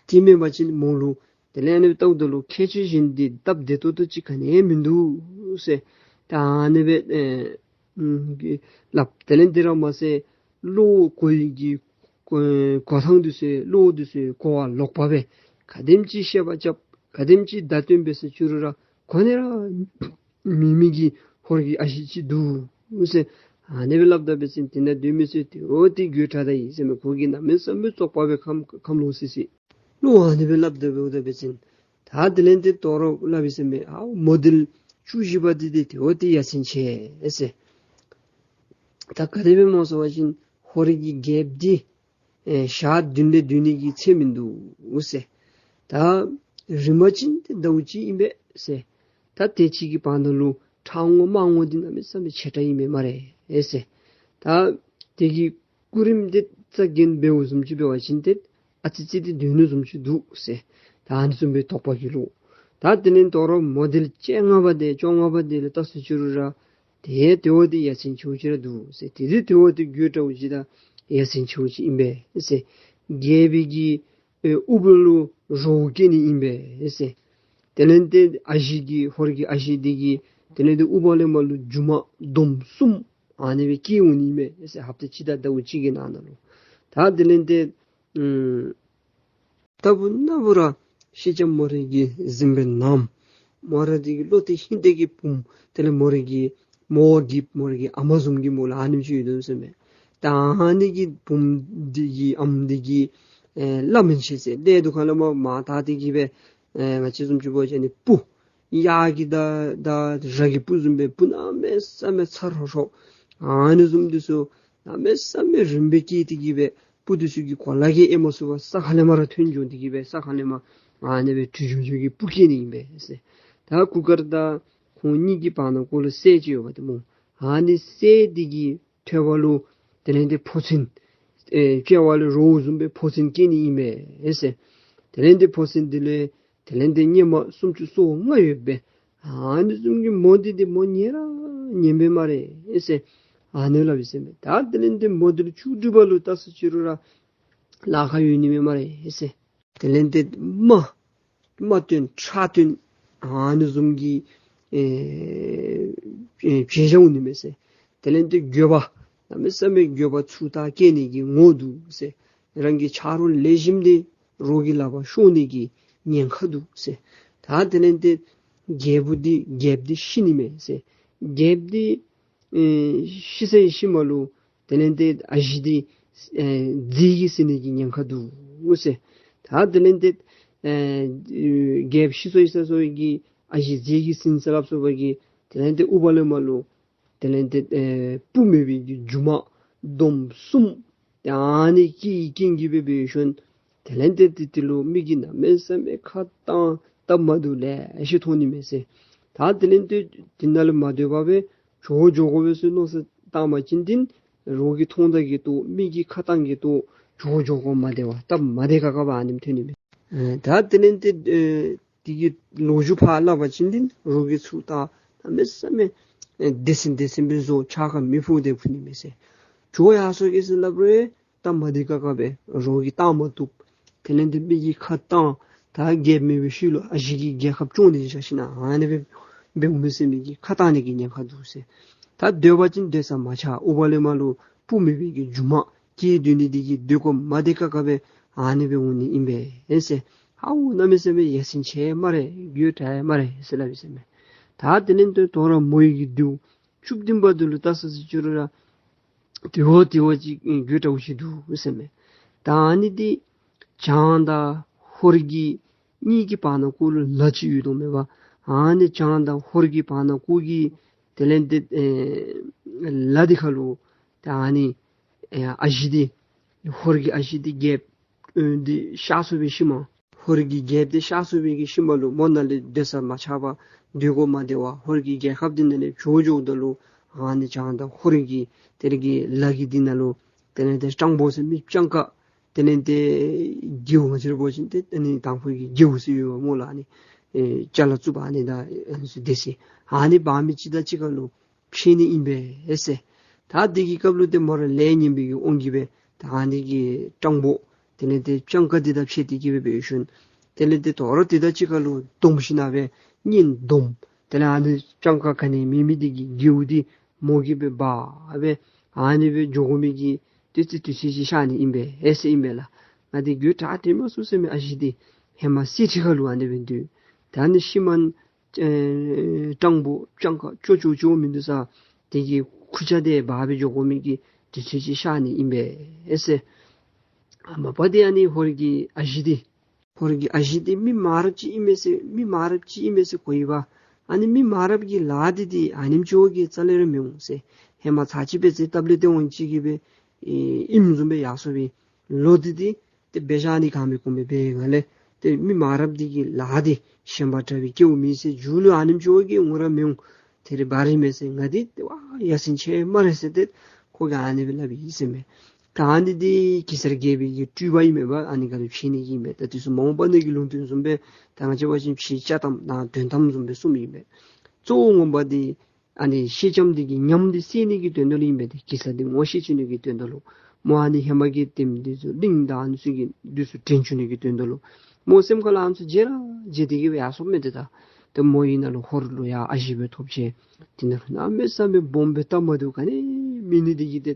དེ་མེན་པ་ཅིན་མོ་ལུ་དེ་ལས་ཨ་ནི་སྦེ་བལྟཝ་ད་ལུ་ཁྱད་ཆོས་གཞན་འདི་སྟབས་བདེ་ཏོག་ཏོ་ཅིག་ག་ནི་ཡང་མིན་འདུག་ཟེར། ད་ཨ་ནི་སྦེ་ཨེ་ཨུམ་གི་སླབ། དེ་ལས་དེ་ར་མ་ཚད་བློ་གོ་ཡི་གི་གོ་གོ་ཐངས་འདི་ཚུ་བློ་འདི་ཚུ་གོ་བ་ལོག་པ་སྦེ་ག་དེམ་ཅིག་བཤད་པ་རྐྱབ་ག་དེམ་ཅིག་བརྡ་སྟོན་འབད་ཟེར་ཅི་རུང་ར་གོ་ནི་ར་མེད་མི་གི་ཧོར་གྱི་ཨ་ཞེ་ཅིག་འདུག་ཟེར། ཨ་ནི་སྦེ་སླབ་ད་འབད་བ་ཅིན་དེ་ནང་སྡོད་མི་ཚུ་དེ་འོ་དེ་དགོད་བྲ་ད་ཡི་ཟེར་མས། ཁོ་གིས་གནམ་མེད་ས་མེད་བཙོག་པ་སྦེ་ཁམས་ཁམས་ལོག་སི་སི་ལུ་ཨ་ནི་སྦེ་སླབ་ད་འབདཝ་ད་འབད་བ་ཅིན་ད་དེ་ལས་ཏེ་དོ་རུང་སླབ་ཡི་ཟེར་མས། ཨའོ་མོ་དེ་བཅུ་བཞི་པ་འདི་ཏེ་དེ་འོ་དེ་ཡ་མཚན་ཆེ་ཟེར། ད་ག་དེ་སྦེ་སྨོ་ཟེར་བ་ཅིན་ཧོར་གྱི་རྒྱལཔོ་འདི་ཨེ་ཞག་བདུན་ལས་སྡོད་ནི་གི་ཚེ་མིན་འདུག་ཟེར། ད་རིམ་པ་ཅིན་ཏེ་ཟླཝ་གཅིག་ཨིན་པས་ཟེར། ད་དེ་གཅིག་གི་བར་ན་ལུ་ཁྲག་རྔོ་རྨ་རྔོ་འདི་གནམ་མེད་ས་མེད་ཆེ་དྲགས་ཨིན་མས་སྨ་རེ་ཟེར། ད་དེ་གི་སྐུ་རིམ་འདི་རྩ་འགེངས་འབདཝ་བཟུམ་ཅིག་འབད་བ་ཅིན་ཏེ་ཨ་ཙི་ཙི་འདི་སྡོད་ནི་བཟུམ་ཅིག་འདུག་ཟེར། ད་ཨ་ནི་བཟུམ་སྦེ་དོགས་པ་གི་ལུ། ད་དེ་ལས་དོ་རུང་མོ་དེ་བཅོ་ལྔ་པ་དེ་བཅོ་ལྔ་པ་དེ་ལུ་བལྟ་ཟེར་ཅི་རུང་ར་དེ་དེ་འོ་དེ་ཡ་མཚན་ཆེཝ་ཅིག་ར་འདུག་ཟེར། དེ་དེ་དེ་འོ་དེ་དགོད་བྲ་བོ་ཅིག་དང་ཡ་མཚན་ཆེཝ་ཅིག་ཨིན་པས་ཟེར། རྒྱལ་པོའི་གི་ཨེ་དབུ་པ་ལུ་རྭཝ་སྐྱེ་ནི་ཨིན་པས་ཟེར། དེ་ལས་ཏེ་ཨ་ཞེ་གི་ཧོར་གྱི་ཨ་ཞེ་འདི་གི་དེ་ལས་ཏེ་དབུ་པ་ལས་མར་ལུ་མཇུག་མ་འདོམ་གསུམ་ཨ་ནི་སྦེ་སྐྱེ་འོང་ནི་ཨིན་པས་ཟེར། ཧབ་ཏ་གཅིག་དང་ཟླཝ་གཅིག་གི་ནང་ན་ལུ། ད་དེ་ལས་ཏེ་ཨུམ་ལྟ་བུ་ན་བུ་ར་སེང་ལྕམ་མོ་རའི་གི་གཟིམ་དཔོན་ནམ་མོ་ར་འདི་གི་བློ་གཏད་ཧིང་གཏད་ཀྱི་བུམོ་དེ་ལས་མོ་རའི་གི་མོ་གི་མོ་རའི་གི་ཨ་མ་བཟུམ་གྱི་མོ་ལུ་ཨ་ནེམ་ཅིག་ཡོད་དོ་ཟེར་མས། ད་ཨ་ནི་གི་བུམོ་འདི་གི་ཨམ་འདི་གིས་ཨེ་བླ་མིན་ཆེ་ཟེར་ལས་འདུག་ཁ་ལས་མར་མར་ད་འདི་གིས་སྦེ་ཨེ་ང་བཅས་བཟུམ་ཅིག་འབད་བ་ཅིན་ཨ་ནི་སྤུ་གཡག་གི་དང་དང་ར་གི་སྤུ་བཟུམ་སྦེ་སྤུ་གནམ་མེད་ས་མེད་ཚ་ཧྲོ་ཧྲོ་ཨ་ནི་བཟུམ་འདི་ཚུ་གནམ་མེད་ས་མེད་རིངམོ་སྦེ་སྐྱེས་ཏེ་གིས་སྦེ་སྤུ་འདི་ཚུ་གིས་གོ་ལ་གིས་ཨེ་མ་ཚུགས་པར་ས་ཁ་ལས་མར་ར་ཐོན་འགྱོ་སྟེ་གིས་སྦེ་ས་ཁ་ལས་མར་ཨ་ནི་སྦེ་དྲི་ཞུམ་ཞུམ་གྱི་སྤུ་སྐྱེ་ནི་ཨིན་པས་ཟེར། ད་གུར་དཀར་དང་ཁོང་གཉིས་ཀྱི་བར་ན་ཁོ་ལུ་སྲས་ཅིག་ཡོདཔ་འདི་སྨོ། ཨ་ནི་སྲས་འདི་གི་ཐོད་པ་ལུ་དེ་ལས་ཏེ་ཕོ་མཚན་ཨེ་ལྕེ་བ་ལུ་རྭཝ་བཟུམ་སྦེ་ཕོ་མཚན་སྐྱེ་ནི་ཨིན་པས་ཟེར། དེ་ལས་ཏེ་ཕོ་མཚན་འདི་ལས་དེ་ལས་ཏེ་སྙེ་མ་སུམ་ཅུ་སོ་ལྔ་ཡོད་པས། ཨ་ནི་བཟུམ་གྱི་མོ་འདི་ཏེ་མོ་ཉེ་ར་ཉེ་བས་སྨ་རེ་ཟེར། ཨ་ནི་སླབ་ཡི་ཟེར་མས། ད་དེ་ལས་ཏེ་མོ་འདི་ལུ་བཅུ་དྲུག་པ་ལུ་བལྟ་ཟེར་ཅི་རུང་ར་ལཱ་ཁག་ཡོད་ནི་མས་སྨ་རེ་ཟེར། དེ་ལས་ཏེ་རྨ་རྨ་སྟོན་ཁྲག་སྟོན་ཨ་ནི་བཟུམ་གྱི་ཨེ་ཨེ་བྱེད་བཞག་འོང་ནི་མས་ཟེར། དེ་ལས་ཏེ་འགྱོད་པ་གནམ་མེད་ས་མེད་འགྱོད་པ་ཚུ་ད་སྐྱེ་ནི་གི་ངོ་འདུག་ཟེར། རང་གི་ཆ་རོགས་ལེགས་ཤོམ་འདི་རོགས་ཀྱི་ལག་པར་ཤོར་ནི་གི་ཉེན་ཁ་འདུག་ཟེར། ད་དེ་ལས་ཏེ་རྒྱལ་པོ་འདི་རྒྱལཔོ་འདི་ཤི་ནི་མས་ཟེར། རྒྱལཔོ་འདི་ཨེ་ཤི་ས་ཡི་ཤུལ་མ་ལུ་དེ་ལས་ཏེ་ཨ་ཞེ་འདི་ཨེ་རྫས་ཀྱིས་ཟིན་ནི་གི་ཉེན་ཁ་འདུག་ཟེར། ད་དེ་ལས་ཏེ་ཨེ་རྒྱལཔོ་ཤི་སོ་ཡི་ས་སོ་ཡི་གི་ཨ་ཞེ་རྫས་ཀྱིས་ཟིན་ཟེར་སླབ་སོ་བ་གི་དེ་ལས་ཏེ་དབུ་པ་ལས་མར་ལུ་དེ་ལས་ཏེ་ཨེ་སྤུ་མེད་པའི་གི་མཇུག་མ་འདོམ་གསུམ་ཨ་ནི་སྐྱེས་ཡི་རྐྱེན་གྱིས་སྦེ་འབད་ཞིནམ་དེ་ལས་ཏེ་ཏེ་ཏེ་ལུ་མི་གིས་གནམ་མེད་ས་མེད་ཁ་བཏང་སྟབས་མ་བདེཝ་ལེ་ཤ་མཐོང་ནི་མས་ཟེར། ད་དེ་ལས་ཏེ་དེ་ནང་ལུ་མ་སྡོད་པར་སྦེ་བྱོག་འགྱོ་དགོ་པས་ཟེར་མནོ་བསམ་བཏང་པ་ཅིན་ཏེ་རོགས་ཀྱིས་མཐོང་ད་གི་ཏོག་མི་གིས་ཁ་བཏང་གི་ཏོག་བྱོག་འགྱོ་དགོ་མ་བདེ་བ་སྟབས་མ་བདེ་ཁག་ཁ་བ་ཨ་ནེམ་ཐོན་ནི་མས། ཨེ་ད་དེ་ལས་ཏེ་ཨེ་དེ་གི་ལོ་རྒྱུས་ཕར་སླབ་པ་ཅིན་ཏེ་རོགས་ཀྱིས་ཚུར་ད་གནམ་མེད་ས་མེད་ཨེ་སྡེ་ཚན་སྡེ་ཚན་སྦེ་བཟོ་ཕྱག་ཁར་མེ་ཕུ་སྟེ་འཕུ་ནི་མས་ཟེར། བྱོག་ཡར་སོང་གེ་ཟེར་སླབ་རུང་སྟབས་མ་བདེ་ཁག་ཁ་སྦེ་རོགས་ཀྱིས་བཏང་མ་བཏུབ། དེ་ལས་ཏེ་མི་གིས་ཁ་བཏང་ ད་རྒྱལཔོ་མེད་པའི་ཤུལ་ལུ་ཨ་ཞེ་གིས་རྒྱལ་ཁབ་སྐྱོང་ནི་བཞག་ཞིན་ན་ཨ་ནི་སྦེ་འབདཝ་མས་ཟེར་མི་གི་ཁ་གཏང་ནི་གི་ཉེན་ཁ་འདུག་ཟེར། ད་སྡོད་པ་ཅིན་སྡོད་ས་མ་ཆགས། ཨོ་བ་ལས་མར་ལུ་བུ་མེད་པའི་གི་མཇུག་མ་སྐྱེས་སྡོད་ནི་དེ་གིས་སྡོད་དགོ་མ་སྡོད་དཀའ་དཀའ་སྦེ་ཨ་ནི་སྦེ་འོང་ནི་ཨིན་པས་ཟེར། ཧ་འོ་གནམ་མེད་ས་མེད་ཡ་མཚན་ཆེ་སྨ་རེ། དགོད་བྲ་ཡི་སྨ་རེ་ཟེར་སླབ་ཨིན་ཟེར་མས། ད་དེ་ལས་ཏེ་དོ་རུང་མོ་ཡི་གི་མདེའུ་བཅུ་བདུན་པ་དེ་ལུ་བལྟ་ས་ཅིག་ཅོ་རུང་ར་དེ་བ་དེ་བ་ཅིག་དགོད་བྲ་བོ་ཅིག་འདུག་ཟེར་མས། ད་ཨ་ནི་འདི་བྱང་དང་ཧོར་གྱི་གཉིས་ཀྱི་བར་ན་ཀོ་ལུ་ལ་ཅིག་ཡོད་དོ་མས་པ། ཨ་ནི་བྱང་དང་ཧོར་གྱི་བར་ན་ཀོ་གི་དེ་ལས་ཏེ་ཨེ་ལ་འདི་ཁ་ལུ་ད་ཨ་ནི་ཨེ་ཨ་ཞེ་འདི་ཧོར་གྱི་ཨ་ཞེ་འདི་རྒྱལཔོ་ཨེ་འདི་གཤགས་སོང་བའི་ཤུལ་མ་ཧོར་གྱི་རྒྱལཔོ་འདི་གཤགས་སོང་བའི་གི་ཤུལ་མ་ལུ་མོ་ནཱ་ལས་སྡོད་ས་མ་ཆགས་པར་སྡོད་དགོ་མ་སྡོད་པར་ཧོར་གྱི་རྒྱལ་ཁབ་འདི་ནང་ལས་བྱོག་འགྱོཝ་ད་ལུ་ཨ་ནི་བྱང་དང་ཧོར་གྱི་དེ་ལས་གི་ལ་གི་འདི་ནང་ལུ་དེ་ལས་ཏེ་སྤྲང་པོ་ཟེར་མི་སྤྱང་ཀ་དེ་ལས་ཏེ་རྒེད་འོག་ང་བཅས་ར་འབད་བ་ཅིན་ཏེ་ཨ་ནི་དང་ཕུ་གི་རྒེད་འོག་ཟེར་ཡོད་པ་སྨོ་ལགས། ཨ་ནི་ཨེ་ཅ་ལ་བཙུགས་པ་ཨ་ནི་དང་ཨ་ནི་ཚུ་སྡོད་ས་ཨ་ནི་འབག་མི་ཅིག་དང་གཅིག་ཁར་ལུ་ཕྱད་ནི་ཨིན་པས་ཟེར། ད་དེ་གི་སྐབས་ལུ་ཏེ་མོ་ར་ལས་ངན་པའི་གི་དབང་གིས་སྦེ་ད་ཨ་ནི་གི་སྤྲང་པོ་དེ་ལས་ཏེ་སྤྱང་ཀ་འདི་དང་ཕྱད་དེ་གི་སྦེ་འབད་ཞིནམ་དེ་ལས་ཏེ་དོ་རུང་དེ་དང་གཅིག་ཁར་ལུ་བསྡོམས་ཞིན་ན་སྦེ་གཉེན་བསྡོམས། དེ་ལས་ཨ་ནི་སྤྱང་ཀ་ག་ནི་མེད་མི་འདི་གི་རྒེད་འོག་འདི་མོ་གིས་སྦེ་འབག་སྦེ་ཨ་ནི་སྦེ་འགྱོ་དགོ་མི་གི་དུས་ཚོད་དུས་ཚོད་ཅིག་ཤར་ནི་ཨིན་པས་ཟེར་ཨིན་པས་ལགས། ང་འདི་དགོད་བྲ་དྲན་མ་ཚུགས་ཟེར་མས། ཨ་ཞེ་འདི་ཧེ་མ་གསེར་ཁྲི་ཁ་ལུ་ཨ་ནི་སྦེ་འདུག། ད་ཨ་ནི་ཤུལ་མ་ཨེ་སྤྲང་པོ་སྤྱང་ཀ་ཅོག་ཅོག་ཅོག་མིན་འདུག་ས། དེ་གི་ཁུར་ཆ་དེ་འབག་སྦེ་འགྱོ་དགོ་མི་གི་དུས་ཚོད་ཅིག་ཤར་ནི་ཨིན་པས་ཟེར། ཨ་མ་པ་དེ་ཨ་ནི་ཧོར་གྱི་ཨ་ཞེ་འདི་ཧོར་གྱི་ཨ་ཞེ་འདི་མི་མ་རབས་ཅིག་ཨིན་མས་ཟེར་མི་མ་རབས་ཅིག་ཨིན་མས་ཟེར་གོ་ཡི་པ། ཨ་ནི་མི་མ་རབས་ཀྱི་ལཱ་འདི་འདི་ཨ་ནེམ་ཅིག་གི་རྩ་ལས་ར་མི་འོང་ཟེར། ཧེ་མ་ཚར་གཅིག་འབད་ཚེ་སྟབས་ལེགས་ཏེ་འོང་ཅི་གི་སྦེ་ཨེ་ཨིནམ་བཟུམ་སྦེ་ཡར་སོང་བའི་ལོ་འདི་འདི་ཏེ་འབད་བཞག་ནི་གང་མི་ཁོམ་སྦེ་འབད་ང་ལས་ཏེ་མི་མ་རབས་འདི་གི་ལཱ་འདི་ཞེན་པ་དྲག་པའི་སྐྱེཝ་མེད་ཟེར། མཇུག་ལུ་ཨ་ནེམ་ཅིག་གི་འོང་ར་མི་འོང་། དེ་རེ་བ་རེ་མེད་ཟེར། ང་འདི་ཏེ་ཝ་ཡ་མཚན་ཆེ་སྨ་རེ་ཟེར་ཏེ་ཁོ་གིས་ཨ་ནི་སྦེ་སླབ་ཡི་ཟེར་མས། ད་ཨ་ནི་འདི་གེ་སར་རྒྱལ་པོའི་གི་སྤྲུལ་པ་ཨིན་མས་པ། ཨ་ནི་ག་ལུ་ཕྱད་ནི་ཨིན་མས། ད་དེ་ཚུ་མ་འོངས་པ་ནང་གི་ལུང་བསྟན་བཟུམ་སྦེ་ད་ང་བཅས་འབད་བ་ཅིན་ཕྱི་བཅའ་གཏམ་དང་དོན་གཏམ་བཟུམ་སྦེ་གསུངམ་ཨིན་མས། གཙོ་བོ་ངོ་མ་འདི་ཨ་ནི་སེང་ལྕམ་འདི་གི་ཉམས་འདི་སེལ་ནི་གི་དོན་དག་ལུ་ཨིན་པས། ཏེ་གེ་སར་འདི་ངོ་ཤེས་བཅུག་ནི་གི་དོན་དག་ལུ། མོ་ཨ་ནི་ཧེ་མ་གི་ལྟདམོ་འདི་ཚུ་གླིང་དང་ཨ་ནི་ཚུ་གི་འདི་ཚུ་དྲན་བཅུག་ནི་གི་དོན་དག་ལུ། མོ་སེམས་ཁ་ལུ་ཨ་ནི་ཚུ་བརྗེད་ར་བརྗེད་དེ་གི་སྦེ་ཡར་སོངམ་མས། ཏེ་ད་ཏེ་མོ་ཨིན་ན་ལུ་ཧོར་ལུ་ཡང་ཨ་ཞེ་སྦེ་ཐོབ་ཅི། དེ་ནང་ལུ་གནམ་མེད་ས་མེད་སྦོམ་སྦེ་སྟབས་མ་བདེཝ་ག་ནི་མེད་ནི་འདི་གིས་ཏེ་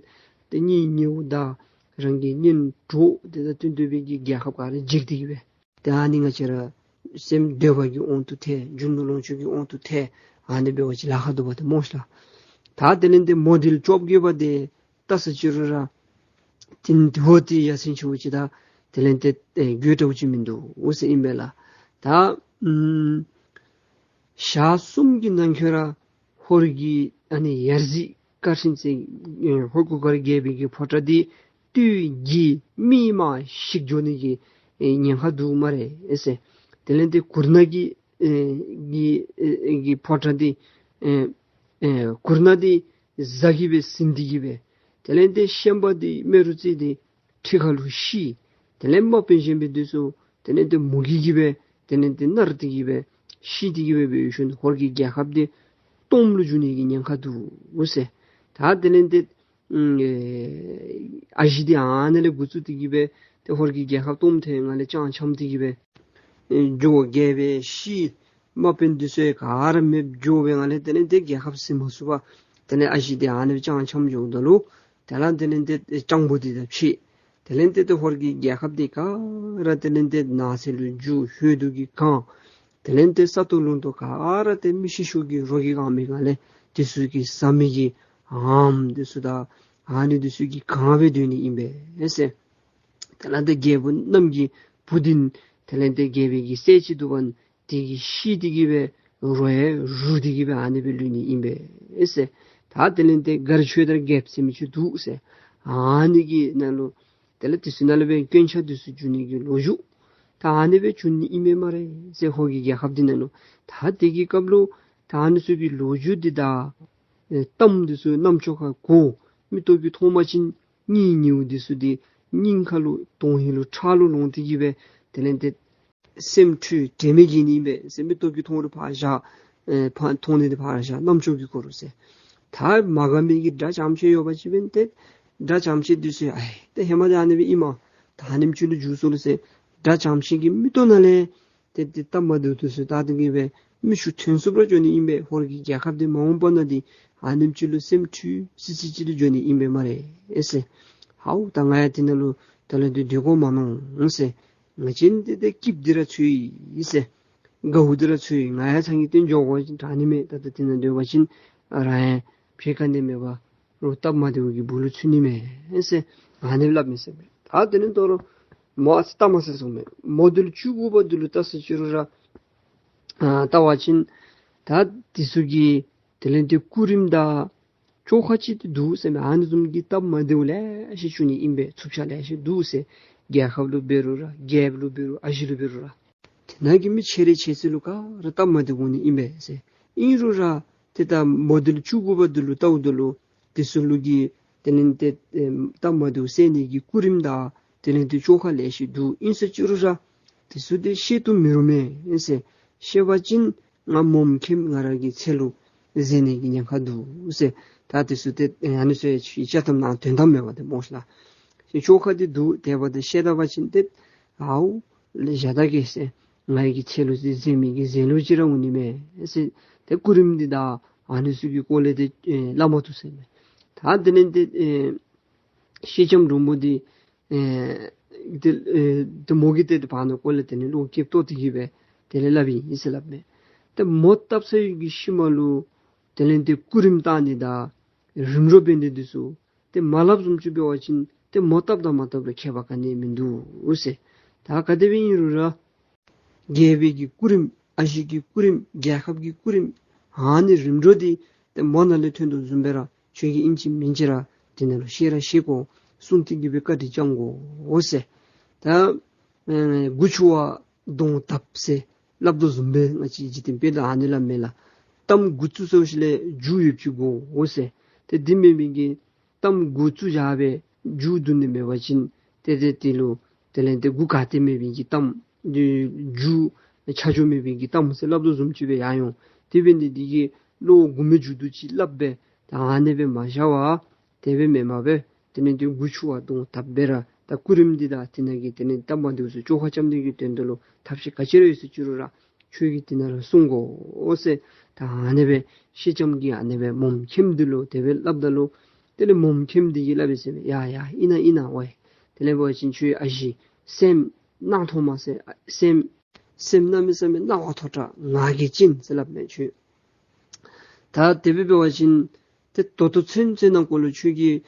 ཏེ་གཉེན་ཉེཝ་དང་རང་གི་གཉེན་གྲོགས་དེ་དང་བསྟུན་ཏེ་སྦེ་གི་རྒྱལ་ཁབ་ག་ར་འཇིག་སྟེ་གི་སྦེ། ཏེ་ཨ་ནི་ང་བཅས་ར་སེམས་འདོད་པ་གི་དབང་དུ་ཐལ། རྒྱུ་ནོར་ལོངས་སྤྱོད་ཀྱི་དབང་དུ་ཐལ། ཨ་ནི་འབད་བ་ཅིན་ལཱ་ཁག་འདུག་པ་ཏེ་སྨོ་ཤ་ལགས། ད་དེ་ལས་ཏེ་མོ་འདི་ལུ་བཅོ་བརྒྱད་པ་དེ་བལྟ་ས་ཅིག་རུང་ར་ཏེ་འདི་བ་ཏེ་ཡ་མཚན་ཆེཝ་ཅིག་དང་དེ་ལས་ཏེ་ཨེ་དགོད་བྲ་བོ་ཅིག་མིན་འདུག་འོ་ཟེར་ཨིན་པས་ལགས། ད་ཨམ་ཞག་གསུམ་གྱི་ནང་འཁོད་ར་ཧོར་གྱི་ཨ་ནི་ཡ་རྩེ་ཀ་ཤིན་ཟེར་ཨེ་ཧོར་གུར་དཀར་རྒྱལ་པོའི་གི་ཕོ་བྲང་འདི་སྟོད་ཀྱི་མི་མ་ཞིག་འགྱོ་ནི་གི་ཨེ་ཉེན་ཁ་འདུག་སྨ་རེ་ཨེ་ཟེར། དེ་ལས་ཏེ་གུར་ནག་གི་ཨེ་གི་ཨེ་གི་ཕོ་བྲང་འདི་ཨེ་ཨེ་གུར་ནག་འདི་གཟའ་གིས་སྦེ་ཟིན་ཏེ་གི་སྦེ། དེ་ལས་ཏེ་ཤན་པ་འདི་མེ་རུ་རྩེ་འདི་ཁྲི་ཁ་ལུ་ཤི། དེ་ལས་དམག་དཔོན་གཞན་པའི་འདི་ཚུ་དེ་ལས་ཏེ་མུ་གེ་གིས་སྦེ་དེ་ལས་ཏེ་མནར་ཏེ་གི་སྦེ་ཤི་སྟེ་གི་སྦེ་འབད་ཞིནམ་ཧོར་གྱི་རྒྱལ་ཁབ་འདི་སྟོངམ་ལུ་འགྱུར་ནི་གི་ཉེན་ཁ་འདུག་འོ་ཟེར། ད་དེ་ལས་ཏེ་ཨེ་ཨ་ཞེ་འདི་ཨ་ནི་ལས་འགོ་བཙུགས་ཏེ་གི་སྦེ་ཏེ་ཧོར་གྱི་རྒྱལ་ཁབ་སྟོངམ་ཐོན་ང་ལས་ཅང་འཆམ་སྟེ་གི་སྦེ་ཨེ་འགྱོ་རྒྱལ་པོ་ཤི། དམག་དཔོན་འདི་ཚུ་ག་ར་མེདཔ་འགྱོ་སྦེ་ང་ལས་དེ་ལས་ཏེ་རྒྱལ་ཁབ་ཟིན་མ་ཚུགས་པར་དེ་ལས་ཨ་ཞེ་འདི་ཨ་ནི་ཅང་འཆམ་འགྱོཝ་ད་ལུ་དེ་ལས་དེ་ལས་ཏེ་སྤྱང་པོ་འདི་དང་ཕྱད། དེ་ལས་ཏེ་ཏེ་ཧོར་གྱི་རྒྱལ་ཁབ་འདི་ག་ར་དེ་ལས་ཏེ་ནགས་ཚལ་ལུ་འགྱུར། ཤོད་དུག་གིས་གང་། དེ་ལས་ཏེ་ས་སྟོང་ལུང་སྟོང་ག་ར་ཏེ་མི་ཤི་ཤུགས་ཀྱིས་རོ་གིས་གང་མི་ག་ལས་དེ་ཚུ་གིས་ཟ་མི་གི་འམ་དེ་ཚུ་དང་ཨ་ནི་དེ་ཚུ་གིས་གང་སྦེ་སྡོད་ནི་ཨིན་པས་ཟེར། དེ་ལས་ཏེ་རྒྱལ་པོ་རྣམས་ཀྱི་བུ་འདི་དེ་ལས་ཏེ་རྒྱལ་པོའི་གི་སྲས་ཅིག་འདུག་པ། དེ་གིས་ཤི་སྟེ་གི་སྦེ་རོ་ཡང་རུལ་ཏེ་གི་སྦེ་ཨ་ནི་སྦེ་ལུས་ནི་ཨིན་པས་ཟེར། ད་དེ་ལས་ཏེ་མགར་ཆོས་དར་རྒྱལཔོ་ཟེར་མི་ཅིག་འདུག་ཟེར། ཨ་ནི་གི་ནང་ལུ་དེ་ལས་དེ་ཚུ་ནང་ལུ་སྦེ་སྐྱོན་ཆ་དེ་ཚུ་འགྱུར་ནི་གི་ལོ་རྒྱུས་ད་ཨ་ནི་སྦེ་འགྱུར་ནི་ཨིན་མས་སྨ་རེ་ཟེར། ཧོར་གྱི་རྒྱལ་ཁབ་འདི་ནང་ལུ་ད་དེ་གི་སྐབས་ལུ་ད་ཨ་ནི་ཚུ་གི་ལོ་རྒྱུས་འདི་དང་ཨེ་གཏམ་འདི་ཚུ་རྣམ་ཅོ་ཁར་གོ། མིག་ཏོ་གིས་མཐོང་པ་ཅིན་གཉིད་ཉལཝ་འདི་ཚུ་འདི་སྙིང་ཁ་ལུ་དོན་ཧིང་ལུ་ཁྲག་ལུ་ལོང་སྟེ་གི་སྦེ་དེ་ལས་ཏེ་སེམས་འཁྲུལ་དྲན་མེད་བརྒྱལ་ནི་ཨིན་པས་ཟེར། མིག་ཏོ་གིས་མཐོང་རུང་ཕར་བཞག། ཨེ་ཕར་མཐོང་ནི་འདི་ཕར་བཞག། རྣམ་ཅོ་གིས་གོ་རུང་ཟེར། ད་མ་དགའ་མི་གི་དགྲ་ཙམ་ཅིག་ཡོད་པ་ཅིན་འབདན་ཏེ་དགྲ་ཙམ་ཅིག་འདི་ཚུ་ཨའི་ཏེ་ཧེ་མ་འདི་ཨ་ནི་སྦེ་ཨིན་མས། ད་ཨ་ནེམ་ཅིག་ལུ་འགྱུར་སོ་ལོ་ཟེར། དགྲ་ཙམ་ཅིག་གི་མིག་ཏོ་ནང་ལས་ ཏེ་ཏེ་སྟབས་མ་བདེཝ་དེ་ཚུ་ད་དེ་གིས་སྦེ་མི་ཤུགས་ཐོན་སུ་ར་འགྱོ་ནི་ཨིན་པས། ཧོར་གྱི་རྒྱལ་ཁབ་འདི་མ་འོངས་པ་ན་འདི་ཨ་ནེམ་ཅིག་ལུ་སེམས་འཁྲུལ་སི་སི་ཅིག་ལུ་འགྱོ་ནི་ཨིན་པས་སྨ་རེ་ཨེ་ཟེར། ཧའོ་ད་ང་ཡང་དེ་ནང་ལུ་ད་ལུ་འདི་སྡོད་དགོ་མ་མནོ་ཟེར། ང་བཅས་འདི་ཏེ་སྐྱིདཔ་འདི་ར་ཚུད་ཡི་ཟེར། དགའཝ་འདི་ར་ཚུད་ཡི། ང་ཡང་ཚང་གི་སྟེང་འགྱོ་དགོ་ཅིན་དྲག་ནི་མས། ད་ད་དེ་ནང་སྡོད་པ་ཅིན་རང་ཡང་ཕྱི་ཁ་ནས་མེད་པ་རོགས་སྟབས་མ་བདེཝ་གི་སྦུག་ལུ་ཚུད་ནི་མས་ཟེར། ཨ་ནི་སླབ་མས་ཟེར་མས། ད་དེ་ནས་དོ་རུང་མོ་ཨ་ཙི་བལྟ་མ་ཟེར་གསུངས་མས། མོ་དེ་ལུ་བཅུ་དགུ་པ་དེ་ལུ་བལྟ་ཟེར་ཅི་རུང་ར་ཨ་བལྟ་བ་ཅིན་ད་དེ་ཚུ་གི་དེ་ལས་དེ་སྐུ་རིམ་དང་བཅོ་ཁ་ཅིག་ཏེ་འདུག་ཟེར་མས། ཨ་ནི་བཟུམ་གྱི་སྟབས་མ་བདེཝ་ལེ་ཤ་བྱུང་ནི་ཨིན་པས། འཚུབ་ཆ་ལེ་ཤ་འདུག་ཟེར། རྒྱལ་ཁབ་ལུ་འབད་རུང་ར་རྒྱལཔོ་ལུ་འབད་རུང་ཨ་ཞེ་ལུ་འབད་རུང་ར། དེ་ནང་གི་མི་ཆེ་རེ་ཆེ་ཚུ་ལུ་ག་ར་སྟབས་མ་བདེཝ་འོང་ནི་ཨིན་པས་ཟེར། ཨིན་རུང་ར་ཏེ་ད་མོ་དེ་ལུ་བཅུ་དགུ་པ་དེ་ལུ་བལྟཝ་ད་ལུ་དེ་ཚུ་ལུ་གི་དེ་ལས་དེ་ཨེམ་སྟབས་མ་བདེཝ་སེལ་ནི་གི་སྐུ་རིམ་དང་དེ་ལས་དེ་བཅོ་ཁ་ལེ་ཤ་འདུག། ཨིན་ཟེར་ཅི་རུང་ར་དེ་ཚུ་དེ་བཤད་དུ་མི་རུང་མས་ཟེར། བཤད་པ་ཅིན་ང་མོ་མཁནམ་ང་ར་གི་ཚེ་ལུ་ཟད་ནི་གི་ཉེན་ཁ་འདུག་ཟེར། ད་དེ་ཚུ་དེ་ཨ་ནི་ཚུ་ཡང་ཅིག་བཅའ་ཐམ་ནང་དོན་དག་མེད་པ་དེ་སྨོ་ཤ་ལགས། ཤིང་བཅོ་ཁ་དེ་འདུག། དེ་འབདཝ་ད་བཤད་ད་པ་ཅིན་ཏེ་ཨའུ་ལེ་བཞག་ད་གེ་ཟེར། ང་གི་ཚེ་ལུ་ཟད་མི་གི་ཟད་ལུགས་ཅིག་ར་འོང་ནི་མས་ཟེར། ཏེ་སྐུ་རིམ་འདི་དང་ཨ་ནི་ཚུ་གི་སྐོར་ལས་དེ་ཨེ་སླབ་མ་བཏུབ་ཟེར་མས། ད་དེ་ལས་དེ་ཨེ་སེང་ལྕམ་འབྲུག་མོ་འདི་ཨེ་དེ་ཨེ་དེ་མོ་གིས་ཏེ་དེ་བར་ན་སྐོར་ལས་དེ་ནི་བློ་སྐྱེད་ཏོག་ཏོ་གིས་སྦེ་དེ་ལས་སླབ་ཨིན་ཟེར་སླབ་མས། ཏེ་མོ་བཏབ་ཚར་བའི་ཤུལ་མ་ལུ་དེ་ལས་དེ་སྐུ་རིམ་བཏང་ནི་དང་རིམ་གྲོ་འབད་ནི་འདི་ཚུ་ཏེ་མ་སླབ་བཟུམ་ཅིག་འབད་བ་ཅིན་ཏེ་མོ་བཏབ་དང་མ་བཏབ་ལུ་ཁྱད་པར་ག་ནི་ཡང་མིན་འདུག་ཟེར། ད་ག་དེ་སྦེ་ཨིན་རུང་ར་རྒྱལ་པོའི་གི་སྐུ་རིམ་ཨ་ཞེ་གི་སྐུ་རིམ་རྒྱལ་ཁབ་ཀྱི་སྐུ་རིམ་ཨ་ནི་རིམ་གྲོ་འདི་ཏེ་མོ་ནང་ལས་ཐོན་དོ་བཟུམ་སྦེ་ར་ཁྱོད་ཀྱིས་ཨིན་ཅི་མིན་ཅི་ར་དེ་ནང་ལུ་ཤེས་ར་ཤེས་དགོ། གསུང་ཏེ་གིས་སྦེ་བཀའ་དྲིན་བསྐྱང་དགོ་ཟེར། ད་ཨེ་དགུ་ཆུ་བ་གདོང་བཏབ་ཟེར་སླབ་དོ་བཟུམ་སྦེ་ང་བཅས་འཇིག་རྟེན་དཔེ་ལུ་ཨ་ནི་སླབ་མས་ལགས། གཏམ་དགུ་བཙུགས་ཚརཝ་ཅིག་ལས་མཇུག་ཡོདཔ་ཅིག་དགོ་ཟེར། ཏེ་འདི་མེད་མི་གི་གཏམ་དགུ་བཙུགས་བཞག་སྦེ་མཇུག་བསྡུ་ནི་མེད་པ་ཅིན་ཏེ་ཏེ་དེ་ལུ་དེ་ལས་དེ་དགུ་ག་ཏེ་མེད་མི་གི་གཏམ་འདི་མཇུག་ཆ་འཇོག་མེད་མི་གི་གཏམ་ཟེར་སླབ་དོ་བཟུམ་ཅིག་སྦེ་ཡར་འོང་། དེ་འབད་ནི་འདི་གིས་བློ་དགུ་མེད་མཇུག་བསྡུ་ཅིག་སླབ་སྦེ་ད་ཨ་ནི་སྦེ་མ་བཞག་པར་དེ་སྦེ་མེན་པར་སྦེ་དེ་ལས་དེ་དགུ་ཆུ་བ་གདོང་བཏབ་སྦེ་ར་ད་སྐུ་རིམ་འདི་དང་དེ་ནང་གི་དེ་ལས་སྟབས་མ་བདེཝ་ཚུ་བཅོ་ཁ་རྐྱབ་ནི་གི་དོན་དག་ལུ་ཐབས་ཤེས་ག་ཅི་ར་ཡོད་ཟེར་ཅི་རུང་ར་ཁྱོད་ཀྱིས་དེ་ནང་ར་གསུང་དགོ་ཟེར། ད་ཨ་ནི་སྦེ་སེང་ལྕམ་གྱིས་ཨ་ནི་སྦེ་མོ་མཁནམ་འདི་ལུ་དེ་སྦེ་སླབ་ད་ལུ་དེ་ལས་མོ་མཁནམ་འདི་གིས་སླབ་ཨིན་ཟེར་མས། ཡ་ཡ་ཨིན་ན་ཨིན་ན་ཝའེ། དེ་ལས་འབད་བ་ཅིན་ཁྱོད་ཨ་ཞེ་སེམས་གནག་མཐོང་མ་ཟེར། སེམས་སེམས་གནམ་མེད་ས་མེད་གནག་པ་མཐོ་དྲགས་ང་གིས་བྱིན་ཟེར་སླབ་མས་ཁྱོད། ད་དེ་སྦེ་འབད་བ་ཅིན་ཏེ་ད་ལྟོ་ཚུན་ཚོད་ནང་འཁོད་ལུ་ཁྱོད་ཀྱིས་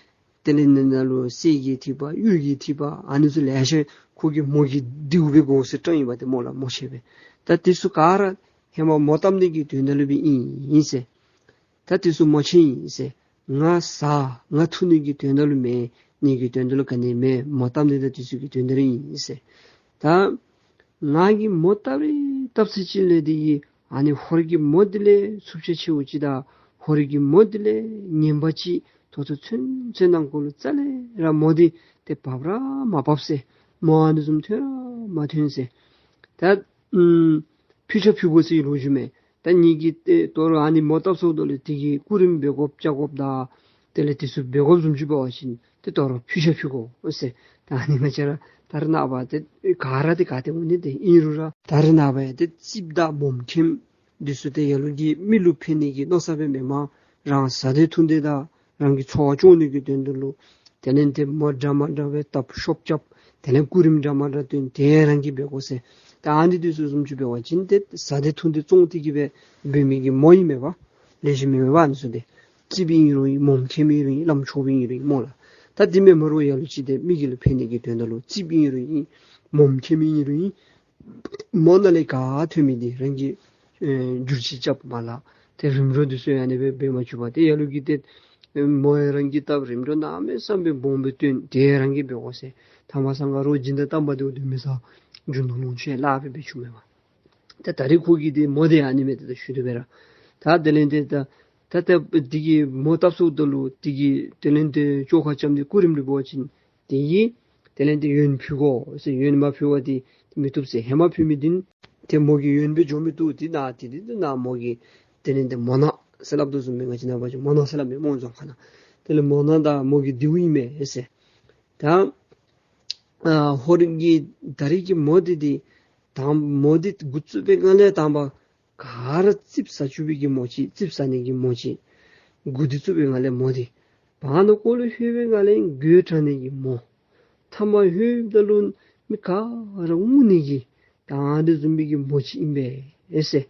དེ་ལས་ནི་ནང་ལུ་གསེར་གྱི་ཐིགས་པ་གཡུ་གི་ཐིགས་པ་ཨ་ནི་ཚུ་ལེ་ཤ་ཁོ་གིས་མོ་གི་མདེའུ་སྦེ་དགོ་ཟེར་དྲངས་ཡི་པ་ཏེ་སྨོ་ལགས། མོ་ཆེ་སྦེ། ད་དེ་ཚུ་ག་ར་ཧེ་མ་མོ་བཏབ་ནི་གི་དོན་དག་ལུ་སྦེ་ཨིན་ཟེར། ད་དེ་ཚུ་མོ་ཆེན་ཨིན་ཟེར། ང་བཟའ་ང་འཐུང་ནི་གི་དོན་དག་ལུ་མེན། ནི་གི་དོན་དག་ལུ་ག་ནི་མེན། མོ་བཏབ་ནི་དང་དེ་ཚུ་གི་དོན་དག་ལུ་ཨིན་ཟེར། ད་ང་གིས་མོ་བཏབ་རེ་བཏབ་ཚར་ཅིག་ལས་དེ་གིས་ཨ་ནི་ཧོར་གྱི་མོ་འདི་ལས་འཚུབ་ཆ་ཆེཝ་ཅིག་དང་ཧོར་གྱི་མོ་འདི་ལས་ངན་པ་ཅིག་ད་ལྟོ་ཚུན་ཚོད་ནང་འཁོད་ལུ་རྩ་ལས་ར་མོ་འདི་ཏེ་བབས་ར་མ་བབས་ཟེར། མོ་ཨ་ནི་བཟུམ་ཐོན་ར་མ་ཐོན་ཟེར། ད་ཨམ་ཕུལ་ཆ་ཕུལ་དགོ་ཟེར་ལོ་རྒྱུས་མས། ད་ངེ་གི་ཏེ་དོ་རུང་ཨ་ནི་མོ་བཏབ་སོངམ་ད་ལུ་དེ་གི་སྐུ་རིམ་འབད་དགོཔ་བཅའ་དགོཔ་དང་དེ་ལས་དེ་ཚུ་འབད་དགོཔ་བཟུམ་ཅིག་འབད་བ་ཅིན་ཏེ་དོ་རུང་ཕུལ་ཆ་ཕུལ་དགོ་ཟེར། ད་ཨ་ནི་ང་བཅས་ར་ད་རེས་ནངས་པ་ཏེ་ག་ར་ཏེ་ག་ཏེ་འོང་ནི་ཏེ་ཨིན་རུང་ར་ད་རེས་ནངས་པ་ཡང་ཏེ་རྩིགཔ་དང་མོ་མཁནམ་འདི་ཚུ་ཏེ་ལ་ལུ་གིས་མི་ལུ་ཕན་ནི་གི་མནོ་བསམ་སྦེ་མེན་པར་རང་བཟའ་འདོད་འཐུང་འདོད་དང་རང་གི་འཚོ་བ་སྐྱོང་ནི་གི་དོན་དག་ལུ་དེ་ལས་ཏེ་མོ་འདྲ་མ་འདྲ་བའི་བཏབ་ཤོབ་རྐྱབ། དེ་ལས་སྐུ་རིམ་འདྲ་མ་འདྲ་སྟོན། དེ་རང་གིས་འབད་དགོ་ཟེར། ད་ཨ་ནི་འདི་ཚུ་བཟུམ་ཅིག་འབད་བ་ཅིན་ཏེ་བཟའ་འདོད་འཐུང་འདོད་བཙོང་སྟེ་གིས་སྦེ་འབད་མི་གི་མོ་ཨིན་མས་པ། ལེགས་ཤོམ་མེན་མས་པ་ཨ་ནི་ཚུ་ཏེ། རྩིགཔ་ཨིན་རུང་ཨིན། མོ་མཁནམ་ཨིན་རུང་ཨིན། བླམ་ཆོསཔ་ཨིན་རུང་ཨིན་སྨོ་ལགས། ད་འདི་མེན་སྨ་རེ་ལ་ལུ་ཅིག་ཏེ་མི་གི་ལུ་ཕན་ནི་གི་དོན་དག་ལུ་རྩིགཔ་ཨིན་རུང་ཨིན། མོ་མཁནམ་ཨིན་རུང་ཨིན། མོ་ནང་ལས་ག་ཐོན་མི་འདི་རང་གིས་ཨེ་འགྱུར་བཅོས་རྐྱབ་མ་ལགས། ཏེ་རིམ་གྲོ་འདི་ཚུ་ཡང་ཨ་ནི་སྦེ་འབད་མ་བཅུག་པར་ཏེ་ལ་ལུ་གིས་ཏེ་མོ་ཡང་རང་གིས་བཏབ། རིམ་གྲོ་གནམ་མེད་ས་མེད་སྦོམ་སྦེ་སྟོན། དེ་རང་གིས་འབད་དགོ་ཟེར། ཐ་མ་སང་ག་རོགས་སྦྱིན་བདག་དམ་པ་འདི་འདི་མི་ས་རྒྱུ་ནོར་ལོངས་སྤྱོད་ལཱ་སྦེ་འབད་བཅུག་མས་པ། ཏེ་ད་རེས་ཁོ་གིས་ཏེ་མོ་འདི་ཨ་ནི་མས། ཏེ་ད་ཞུ་དོ་སྦེ་ར་ད་དེ་ལས་ཏེ་ད་ད་ད་འདི་གི་མོ་བཏབ་སོངམ་ད་ལུ་འདི་གི་དེ་ལས་ཏེ་བཅོ་ཁ་རྐྱབ་སྟེ་སྐུ་རིམ་ལུ་འབད་བ་ཅིན་དེ་གིས་དེ་ལས་ཏེ་ཡོན་ཕུལ་དགོ་ཟེར། ཡོན་མ་ཕུལ་བར་ཏེ་མི་བཏུབ་ཟེར། ཧེ་མ་ཕུལ་མི་འདི་ཏེ་མོ་གི་ཡོན་སྦེ་འགྱོ་མི་བཏུབ། ཏེ་ནཱ་ཏེ་ཏེ་ཏེ་ནཱ་མོ་གི་དེ་ལས་ཏེ་མོ་ནང་ཟེར་སླབ་དོ་བཟུམ་སྦེ་ང་བཅས་ནང་པ་ཅིག་མོ་ནང་ཟེར་སླབ་མས་སྨོ་རྫོང་ཁ་ནང་། དེ་ལས་མོ་ནང་དང་མོ་གི་མདེའུ་ཨིན་མས་ཟེར། ད་ཨ་ཧོར་གྱི་ད་རེས་ཀྱི་མོ་འདི་ཏེ་ དང་མོ་འདི་འགོ་བཙུགས་པའི་སྒང་ལས་དང་པ་ག་ར་རྩིགཔ་ཟ་བཅུག་པའི་གི་མོ་ཅིག་རྩིགཔ་ཟ་ནི་གི་མོ་ཅིག་འགོ་འདི་བཙུགས་པའི་སྒང་ལས་མོ་འདི་བར་ན་ཀོ་ལུ་ལྷོད་པའི་སྒང་ལས་གོས་དྲང་ནི་གི་མོ། ཐ་མ་ལྷོདཔ་ད་ལུ་མི་ག་ར་ངུ་ནི་གི་ད་ཨ་ནི་བཟུམ་མའི་གི་མོ་ཅིག་ཨིན་པས་ཟེར།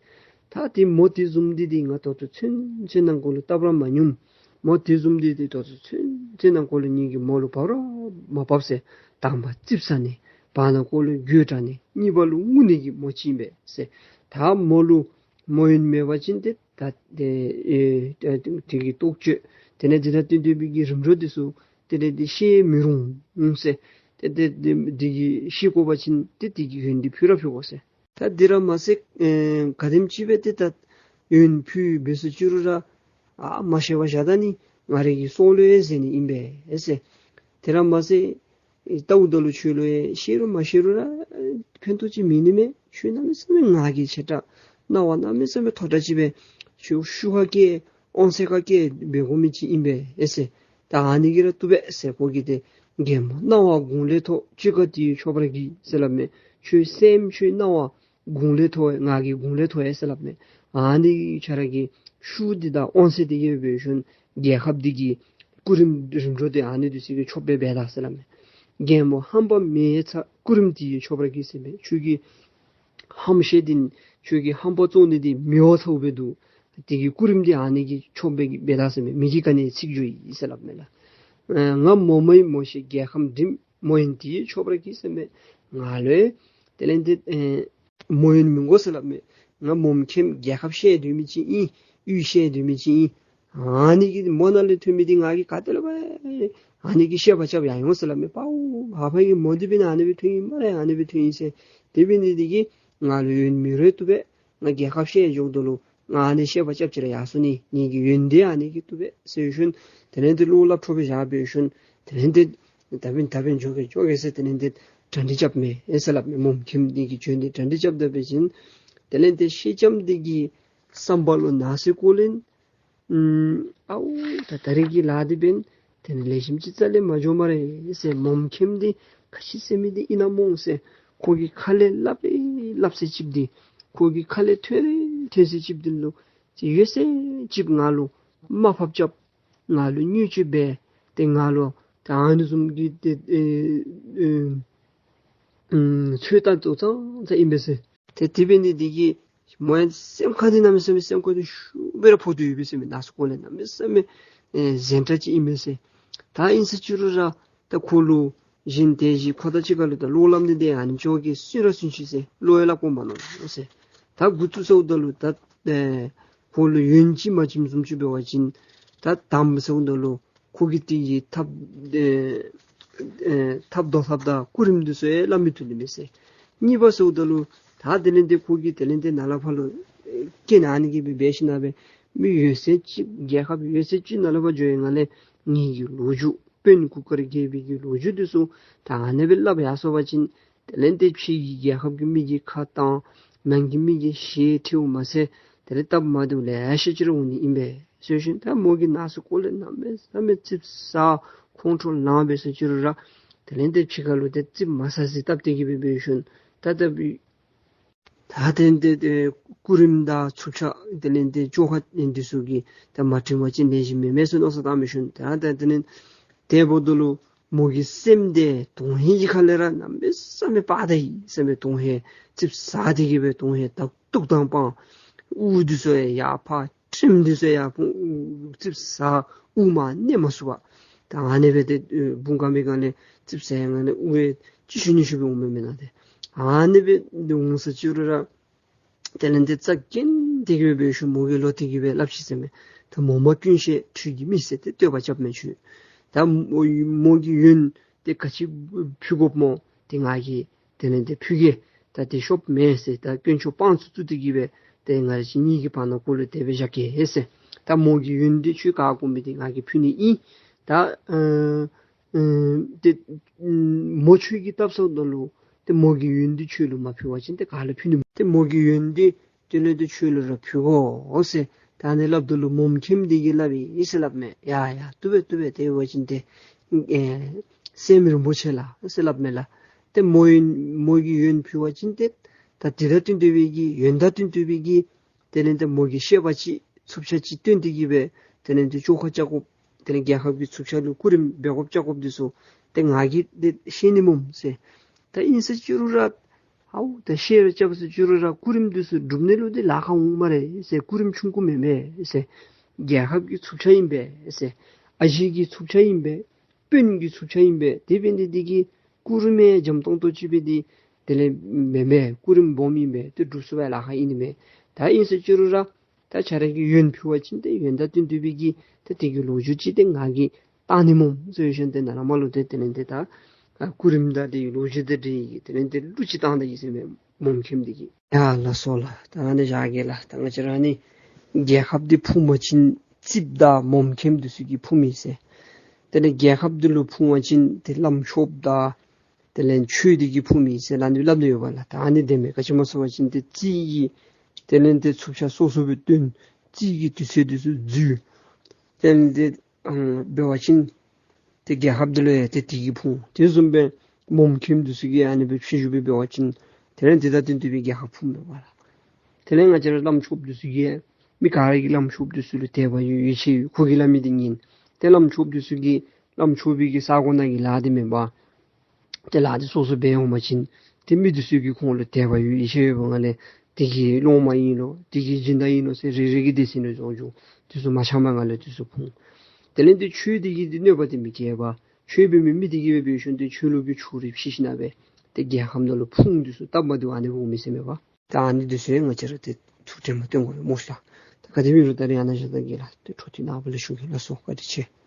ད་དེ་མོ་དེ་བཟུམ་འདི་འདི་ང་ད་ལྟོ་ཚུན་ཚོད་ནང་འཁོད་ལུ་བལྟ་བར་མ་མྱོང་། མོ་དེ་བཟུམ་འདི་འདི་ད་ལྟོ་ཚུན་ཚོད་ནང་འཁོད་ལུ་ངེ་གི་མོ་ལུ་བབ་ར་མ་བབ་ཟེར། དང་པ་རྩིགཔ་ཟ་ནི། བར་ན་ཀོ་ལུ་གོས་དྲང་ནི། གཉིས་པ་ལུ་ངུ་ནི་གི་མོ་ཅིག་ཨིན་པས་ཟེར། ད་མོ་ལུ་མོ་ཡོན་མེད་པ་ཅིན་ཏེ་ད་དེ་ཨེ་དེ་གི་རྟོགས་བརྗོད་དེ་ལས་དེ་དང་བསྟུན་བསྟུན་པའི་གི་རིམ་གྲོ་འདི་ཚུ་དེ་ལས་དེ་ཤེས་མི་རུང་ཟེར། ཏེ་དེ་དེ་དེ་གི་ཤེས་དགོ་པ་ཅིན་ཏེ་དེ་གི་ཡོན་འདི་ཕུལ་ར་ཕུལ་དགོ་ཟེར། ད་དེ་ར་མ་ཚད་ཨེ་ག་དེམ་ཅིག་སྦེ་ཏེ་ད་ཡོན་ཕུལ་འབད་སོ་ཅི་རུང་ར་ཨ་མ་ཤེས་པར་བཞག་ད་ནི་ང་རའི་གི་སྲོག་ལུ་ཡང་ཟེར་ནི་ཨིན་པས་ཟེར། དེ་ར་མ་ཚད་ལྟཝ་ད་ལུ་ཁྱོད་ལུ་ཡང་ཤེས་རུང་མ་ཤེས་རུང་ར་ཕན་ཐོགས་ཅིག་མེད་ནི་མས། ཁྱོད་གནམ་མེད་ས་མེད་ང་གིས་ཆེ་དྲགས་སྣང་བ་གནམ་མེད་ས་མེད་མཐོ་དྲགས་ཅིག་སྦེ་ཁྱོད་ཤུགས་ཁར་བཀལ་དབང་ཚད་ཁར་བཀལ་འབད་དགོ་མི་ཅིག་ཨིན་པས་ཟེར། ད་ཨ་ནི་གིས་ར་བཏུབ་པས་ཟེར། ཁོ་གིས་ཏེ་རྒན་མོ་སྣང་བ་དགུང་ལས་མཐོ་སྤྱོད་ཀ་དེ་ཡིས་ཆོག་པར་གྱིས་ཟེར་སླབ་མས། ཁྱོད་སེམས་ཁྱོད་སྣང་བ་དགུང་ལས་མཐོ་བས། ང་གིས་དགུང་ལས་མཐོ་བས་ཟེར་སླབ་མས། ཨ་ནི་ཁྱོད་ར་གི་ཤུགས་འདི་དང་དབང་ཚད་འདི་གིས་འབད་ཞིནམ་རྒྱལ་ཁབ་འདི་གི་སྐུ་རིམ་རིམ་གྲོ་འདི་ཨ་ནི་འདི་ཚུ་གིས་ཆོགཔ་སྦེ་འབད་ད་ཟེར་སླབ་མས། རྒན་མོ་ཧམ་པ་མེད་ཚ་སྐུ་རིམ་དེ་ཡིས་ཆོག་པར་གྱིས་ཟེར་མས། ཁྱོད་ཀྱི་ཧམ་ཤེད་འདི་ཁྱོད་ཀྱི་ཧམ་པ་བཙོང་ནི་འདི་མི་འོང་ཚ་བོ་སྦེ་འདུག། དེ་གི་སྐུ་རིམ་འདི་ཨ་ནི་གིས་ཆོགཔ་སྦེ་འབད་ད་ཟེར་མས། མི་གིས་ག་ནི་ཚིག་བརྗོད་ཡི་ཟེར་སླབ་མས་ལགས། ཨེ་ང་མོ་མ་ཡིན་མོ་ཤེས་རྒྱལ་ཁམས་འགྲིམ། མོ་ཡོན་དེ་ཡིས་ཆོག་པར་གྱིས་ཟེར་མས། ང་ལུ་དེ་ལས་འདི་ཨེ་མོ་ཡོན་མི་དགོ་ཟེར་སླབ་མས། ང་མོམ་ཁེམ་རྒྱལ་ཁབ་བཤལ་སྡོད་མི་ཅིག་ཨིན། གཡུས་བཤལ་སྡོད་མི་ཅིག་ཨིན། ཨ་ནི་གི་མོ་ནང་ལས་ཐོན་མི་འདི་ང་གིས་ག་ཏེ་ལས་འབད་ཨ་ནི་གི་བཤད་པ་རྐྱབ་ཡར་འོང་ཟེར་སླབ་མས། པའོ་ཧ་ཕ་གི་མོ་འདི་འབད་ན་ཨ་ནི་སྦེ་ཐོན་ཡི་སྨ་རེ། ཨ་ནི་སྦེ་ཐོན་ཡི་ཟེར། དེ་འབད་ནི་འདི་གིས་ང་ལུ་ཡོན་མི་རེ་བཏུབ་པས། ང་རྒྱལ་ཁབ་བཤལ་འགྱོཝ་ད་ལུ་ང་ཨ་ནི་བཤད་པ་རྐྱབ་ཅི་ར་ཡར་སོ་ནི། ངེ་གི་ཡོན་འདི་ཨ་ནི་གིས་བཏུབ་པས་ཟེར་ཞིནམ་དེ་ལས་འདི་བློ་སླབ་འཕྲོ་སྦེ་བཞག་འབད་ཞིནམ་དེ་ལས་འདི་ད་འབདན་ད་འབདན་འགྱོ་གེ་འགྱོ་གེ་ཟེར་དེ་ལས་འདི་གྲ་སྒྲིག་རྐྱབ་མས་ཨེ་ཟེར་སླབ་མས། མོམ་ཁེམ་འདི་གིས་བྱོན་ཏེ་གྲ་སྒྲིག་རྐྱབ་ད་འབད་ཞིནམ་དེ་ལས་འདི་སེང་ལྕམ་འདི་གི་བསམ་པ་ལུ་ནང་སེམས་ཁོག་ལས་ཨུམ་ཨའུ་ད་ད་རེས་ཀྱི་ལཱ་འདི་འབདན་དེ་ནི་ལེགས་ཤོམ་ཅིག་རྩ་ལས་མ་འགྱོ་སྨ་རེ་ཟེར། མོམ་ཁེམ་འདི་ག་ཅི་ཟེར་མི་འདི་ཨིན་ན་སྨོ་ཟེར། ཁོ་གིས་ཁ་ལས་སླབ་རེ་སླབ་ཚད་ཅིག་འདི་ཁོ་གིས་ཁ་ལས་ཐོན་རེ་ཐོན་ཚད་ཅིག་འདི་ལུ་ཅིག་ཡོད་ཚད་ཅིག་ང་ལུ་དམའ་ཕབ་རྐྱབ། ང་ལུ་བརྙས་བཅོས་འབད། ཏེ་ང་ལུ་ད་ཨ་ནི་བཟུམ་གྱི་ཏེ་ཨེ་ཨེ་ཨུམ་ཚོད་ལྟ་ཏོག་ཙམ་ཙམ་ཨིན་པས་ཟེར། ཏེ་དེ་འབད་ནི་འདི་གིས་མོ་ཡང་སེམས་ཁར་འདི་གནམ་མེད་ས་མེད་སེམས་ཁར་འདི་ཤུགས་སྦེ་ར་ཕོག་སྟེ་ཡོད་པས་ཟེར་མས། ནང་སེམས་ཁོག་ལས་གནམ་མེད་ས་མེད་ཨེ་གཟན་དྲགས་ཅིག་ཨིན་པས་ཟེར། ད་ཨིན་ས་ཅི་རུང་ར་ད་ཁོ་ལུ་གཞན་དེ་བཞིན་ཁོ་དང་གཅིག་ཁར་ལུ་ད་བློ་སླབ་ནི་འདི་ཨ་ནེམ་ཅིག་གིས་སུན་ར་སུན་ཅི་ཟེར། བློ་ཡང་སླབ་དགོ་མ་མནོ་ཟེར། ད་འགོ་བཙུགས་ཚརཝ་ད་ལུ་ད་ཨེ་ཁོ་ལུ་ཡོན་ཅིག་མ་བྱིནམ་བཟུམ་ཅིག་འབད་བ་ཅིན་ད་དམ་ཚརཝ་ད་ལུ་ཁོ་གིས་དེ་གི་ཐབས་ཨེ་ཨེ་ཐབས་བཟློག་ཐབས་དང་སྐུ་རིམ་འདི་ཚུ་ཡང་སླབ་མི་བཏུབ་ནི་མས་ཟེར། གཉིས་པ་ཟེརཝ་ད་ལུ་ད་དེ་ལས་འདི་ཁོ་གིས་དེ་ལས་འདི་ནཱ་ལས་ཕར་ལུ་ཨེ་རྐྱེན་ཨ་ནི་གིས་སྦེ་འབད་ཞིན་ན་སྦེ་མི་ཡོད་ཚད་ཅིག་རྒྱལ་ཁབ་ཡོད་ཚད་ཅིག་ནཱ་ལས་ཕར་འགྱོ་བའི་སྒང་ལས་ངེ་གི་ལོ་རྒྱུས་དཔོན་གུར་དཀར་རྒྱལ་པོའི་གི་ལོ་རྒྱུས་འདི་ཚུ་ད་ཨ་ནི་སྦེ་སླབ་ཡར་སོང་པ་ཅིན་དེ་ལས་འདི་ཕྱི་གི་རྒྱལ་ཁབ་ཀྱི་མི་གིས་ཁ་བཏང་། ནང་གི་མི་གིས་ཞེ་ཁྲེལཝ་མ་ཚད་དེ་ལས་སྟབས་མ་བདེཝ་ལེ་ཤ་ཅིག་ར་འོང་ནི་ཨིན་པས་ཟེར་ཞིནམ་ད་མོ་གི་ནང་སེམས་ཁོག་ལས་གནམ་མེད་ས་མེད་ཙིགཔ་ཟ་ཁོང་ཁྲོ་ལངས་འབད་སོ་ཅི་རུང་ར་དེ་ལས་འདི་ཕྱི་ཁ་ལུ་ཏེ་ཙིགཔ་མ་ཟ་ཟེར་སྟབས་བདེ་གི་སྦེ་འབད་ཞིནམ་ད་ད་འབད་ད་དེ་ལས་འདི་ཏེ་སྐུ་རིམ་དང་ཚུགས་ཆག་དེ་ལས་འདི་བཅོ་ཁ་འདི་ཚུ་གིས་ད་མ་དྲན་པ་ཅིན་ལེགས་ཤོམ་མེན་མས་ཟེར་མནོ་བསམ་བཏང་འབད་ཞིནམ་ད་ད་དེ་ལས་དེ་འབདཝ་ད་ལུ་མོ་གི་སེམས་འདི་དོན་ཧིང་གི་ཁ་ལས་ར་གནམ་མེད་ས་མེད་སྤར་ད་ཡི་ཟེར་མས། དོན་ཧིང་ཙིགཔ་ཟ་སྟེ་གི་སྦེ་དོན་ཧིང་ད་སྟུག་དང་སྤང་། དབུགས་འདི་ཚུ་ཡང་ཡར་འཕར། དྲིམ་འདི་ཚུ་ཡང་ཕུང་། ཙིགཔ་ཟ་དབུགས་མར་གནས་མ་ཚུགས་པར་ད་ཨ་ནི་སྦེ་ཏེ་ཨེ་འབུང་དཀའ་བའི་སྒང་ལས་ཙིགཔ་ཟ་ཡི་སྒང་ལས་དབུགས་ཡང་ཅི་ཞུ་ནི་ཞུ་སྦེ་འོང་མི་མེན་ན། ཏེ་ཨ་ནི་སྦེ་འོང་ས་ཅི་རུང་ར་དེ་ལས་འདི་རྩ་འགེངས་ཏེ་གི་སྦེ་འབད་ཞིནམ་མོ་གིས་ལོག་སྟེ་གི་སྦེ་སླབ་ཅི་ཟེར་མས། ད་མོ་མ་ཀུན་ཤེས་འཕྲུལ་གྱི་མི་ཟེར་ཏེ་བསྟོད་པ་རྐྱབ་མས་ཁྱོད། ད་མོ་མོ་གི་ཡོན་ཏེ་ག་ཅི་ཕུལ་དགོཔ་སྨོ། ཏེ་ང་གིས་དེ་ལས་འདི་ཕུལ་གེ། ད་དེ་ཤོབ་མེད་ཟེར། ད་དཀོན་མཆོག་དཔང་བཙུགས་བཙུགས་ཏེ་གི་སྦེ་ཏེ་ང་བཅས་གཉིས་ཀྱི་བར་ན་ཀོ་ལུ་དེ་སྦེ་བཞག་གེ་ཟེར། ད་མོ་གི་ཡོན་འདི་ཁྱོད་ག་དགོ་མི་འདི་ང་གིས་ཕུལ་ནི་ཨིན། ད་ཨ་ཨ་ཏེ་ཨ་མོ་ཁྱོད་ཀྱིས་བཏབ་སོངམ་ད་ལུ་ཏེ་མོ་གི་ཡོན་འདི་ཁྱོད་ལུ་མ་ཕུལ་བ་ཅིན་ཏེ་ག་ལུ་ཕུལ་ནི། ཏེ་མོ་གི་ཡོན་འདི་དེ་ལས་ཏེ་ཁྱོད་ལུ་ར་ཕུལ་དགོ་ཟེར། ད་ཨ་ནི་སླབ་ད་ལུ་མོམ་ཁེམ་འདི་གིས་སླབ་ཨིན་ཟེར་སླབ་མས། ཡ་ཡ་བཏུབ་པས་བཏུབ་པས། དེ་འབད་བ་ཅིན་ཏེ་ཨེ་སྲསམོ་རིན་པོ་ཆེ་ལགས་ཟེར་སླབ་མས་ལགས། ཏེ་མོ་ཡོན་མོ་གི་ཡོན་ཕུལ་བ་ཅིན་ཏེ་ ད་དེ་དང་བསྟུན་ཏེ་སྦེ་གི་ཡོན་དང་བསྟུན་ཏེ་སྦེ་གི་དེ་ལས་ཏེ་མོ་གི་བཤད་པ་ཅིག་ཚུབ་ཆ་ཅིག་བཏོན་ཏེ་གི་སྦེ་དེ་ལས་ཏེ་བཅོ་ཁ་རྐྱབ་དགོཔ་དེ་ལས་རྒྱལ་ཁབ་ཀྱི་ཚུབ་ཆ་ལུ་སྐུ་རིམ་འབད་དགོཔ་རྐྱབ་དགོཔ་འདི་ཚུ་ཏེ་ང་གིས་ཏེ་ཤེས་ནི་སྨོ་ཟེར། ད་ཨིན་ཟེར་ཅི་རུང་ར་ཨའུ་ད་ཤེས་ར་རྐྱབ་ཟེར་ཅི་རུང་ར་སྐུ་རིམ་འདི་ཚུ་སྒྲུབ་ནི་ལུ་ཏེ་ལཱ་ཁག་འོང་སྨ་རེ་ཟེར། སྐུ་རིམ་ཆུང་ཀུ་མེན་པས་ཟེར། རྒྱལ་ཁབ་ཀྱི་ཚུབ་ཆ་ཨིན་པས་ཟེར། ཨ་ཞེ་གི་ཚུབ་ཆ་ཨིན་པས། དཔོན་གྱི་ཚུབ་ཆ་ཨིན་པས། དེ་འབད་ནི་འདི་གིས་སྐུ་རིམ་ཡང་འཇམ་ཏོང་ཏོ་ཅིག་སྦེ་འདི་དེ་ལས་མེན་པས། སྐུ་རིམ་སྦོམ་ཨིན་པས། ཏེ་སྒྲུབ་ཚུགས་པའི་ལཱ་ཁག་ཨིན་ནི་མས། ད་ཨིན་ཟེར་ཅི་རུང་ར་ད་ཁྱོད་ར་གིས་ཡོན་ཕུལ་བ་ཅིན་ཏེ་ཡོན་དང་བསྟུན་ཏེ་སྦེ་གི་ཏེ་དེ་གི་ལོ་རྒྱུས་ཅིག་ཏེ་ང་གིས་བཏང་ནི་སྨོ་ཟེར་ཞིནམ་ཏེ་ནཱ་ལས་མར་ལུ་ཏེ་དེ་ལས་ཏེ་ད་ཨ་སྐུ་རིམ་དང་དེ་གི་ལོ་རྒྱུས་དང་འབྲེལ་གྱི་དེ་ལས་ཏེ་གླུ་ཅིག་བཏང་ད་ཡི་ཟེར་མས། མོམ་མཁནམ་འདི་གིས། ཡ་ལགས་སོ་ལགས། ད་ཨ་ནི་བཞག་གེ་ལགས། ད་ང་བཅས་ར་ནི་རྒྱལ་ཁབ་འདི་ཕུང་པ་ཅིན་རྩིགཔ་དང་མོམ་མཁནམ་འདི་ཚུ་གིས་ཕུངམ་ཨིན་ཟེར། དེ་ལས་རྒྱལ་ཁབ་འདི་ལུ་ཕུང་པ་ཅིན་ཏེ་བླམ་ཆོསཔ་དང་དེ་ལས་ཆོས་འདི་གིས་ཕུངམ་ཨིན་ཟེར་ལགས་འདི་སླབ་སྟེ་ཡོད་པ་ལགས། ད་ཨ་ནི་དེ་མེན། ག་ཅི་སྨོ་ཟེར་བ་ཅིན་ཏེ་རྩིག་གི་དེ་ལས་ཏེ་ཚུབ་ཆ་སོ་སོ་སྦེ་བཏོན། རྩིག་གི་དུས་ཚོད་འདི་ཚུ་འཛུལ། དེ་ལས་ཏེ་ཨང་འབད་བ་ཅིན་ཏེ་རྒྱལ་ཁབ་འདི་ལུ་ཡང་ཏེ་དེ་གིས་ཕུང་། དེ་བཟུམ་སྦེ་མོམ་མཁནམ་འདི་ཚུ་གིས་ཨ་ནི་སྦེ་ཕྱི་འགྱུར་སྦེ་འབད་བ་ཅིན་དེ་ལས་ཏེ་ད་བསྟུན་ཏེ་སྦེ་རྒྱལ་ཁབ་ཕུངམ་འབད་བ་ལགས། དེ་ལས་ང་བཅས་ར་བླམ་ཆོསཔ་འདི་ཚུ་གིས་མི་ག་ར་གིས་བླམ་ཆོསཔ་འདི་ཚུ་ལུ་དད་པ་ཡོད་ཡིད་ཆེས་ཡོད། ཁོ་གིས་སླབ་མི་འདི་ཉན། ཏེ་བླམ་ཆོསཔ་འདི་ཚུ་གིས་བླམ་ཆོས་པའི་གི་ས་གོ་ནང་གི་ལཱ་འདི་མེན་པར་ཏེ་ལཱ་འདི་སོ་སོ་འབད་འོང་པ་ཅིན་ཏེ་མི་འདི་ཚུ་གིས་ཁོང་ལུ་དད་པ་ཡོད་ཡིད་ཆེས་ཡོད་པའི་ངང་ལས་དེ་གི་སློབ་མ་ཨིན་ལོ་དེ་གི་སྦྱིན་བདག་ཨིན་ལོ་ཟེར་རེ་རེ་གིས་སྡེ་ཚན་ལུ་འགྱོ་འགྱོ། དེ་ཚུ་མ་ཚངམ་ངང་ལས་དེ་ཚུ་ཕུང་། དེ་ལས་ཏེ་ཆོས་འདི་གིས་ཏེ་གནོད་པ་འདི་མི་བཀལ་བར་ཆོས་འབད་མི་མི་འདི་གིས་སྦེ་འབད་ཞིནམ་ཏེ་ཆོས་ལུགས་ཀྱི་ཕྱོགས་རིས་ཕྱེ་ཞིནམ་སྦེ་ཏེ་རྒྱལ་ཁམས་ནང་ལུ་ཕུང་འདི་ཚུ་སྟབས་མ་བདེཝ་ཨ་ནི་འོང་མི་ཟེར་མས་པ། ད་ཨ་ནི་འདི་ཚུ་ཡང་ང་བཅས་ར་ཏེ་ཐུགས་དྲན་པ་བཏོན་དགོ་པས་སྨོ་ལགས། ད་ག་དེ་མེན་རུང་ད་རིས་ཨ་ནཱ་བཞག་ད་གེ་ལགས། ཏེ་འཕྲོ་མཐུད་ནངས་པ་ལུ་ཞུ་གེ་ལགས་སོ། བཀའ་དྲིན་ཆེ།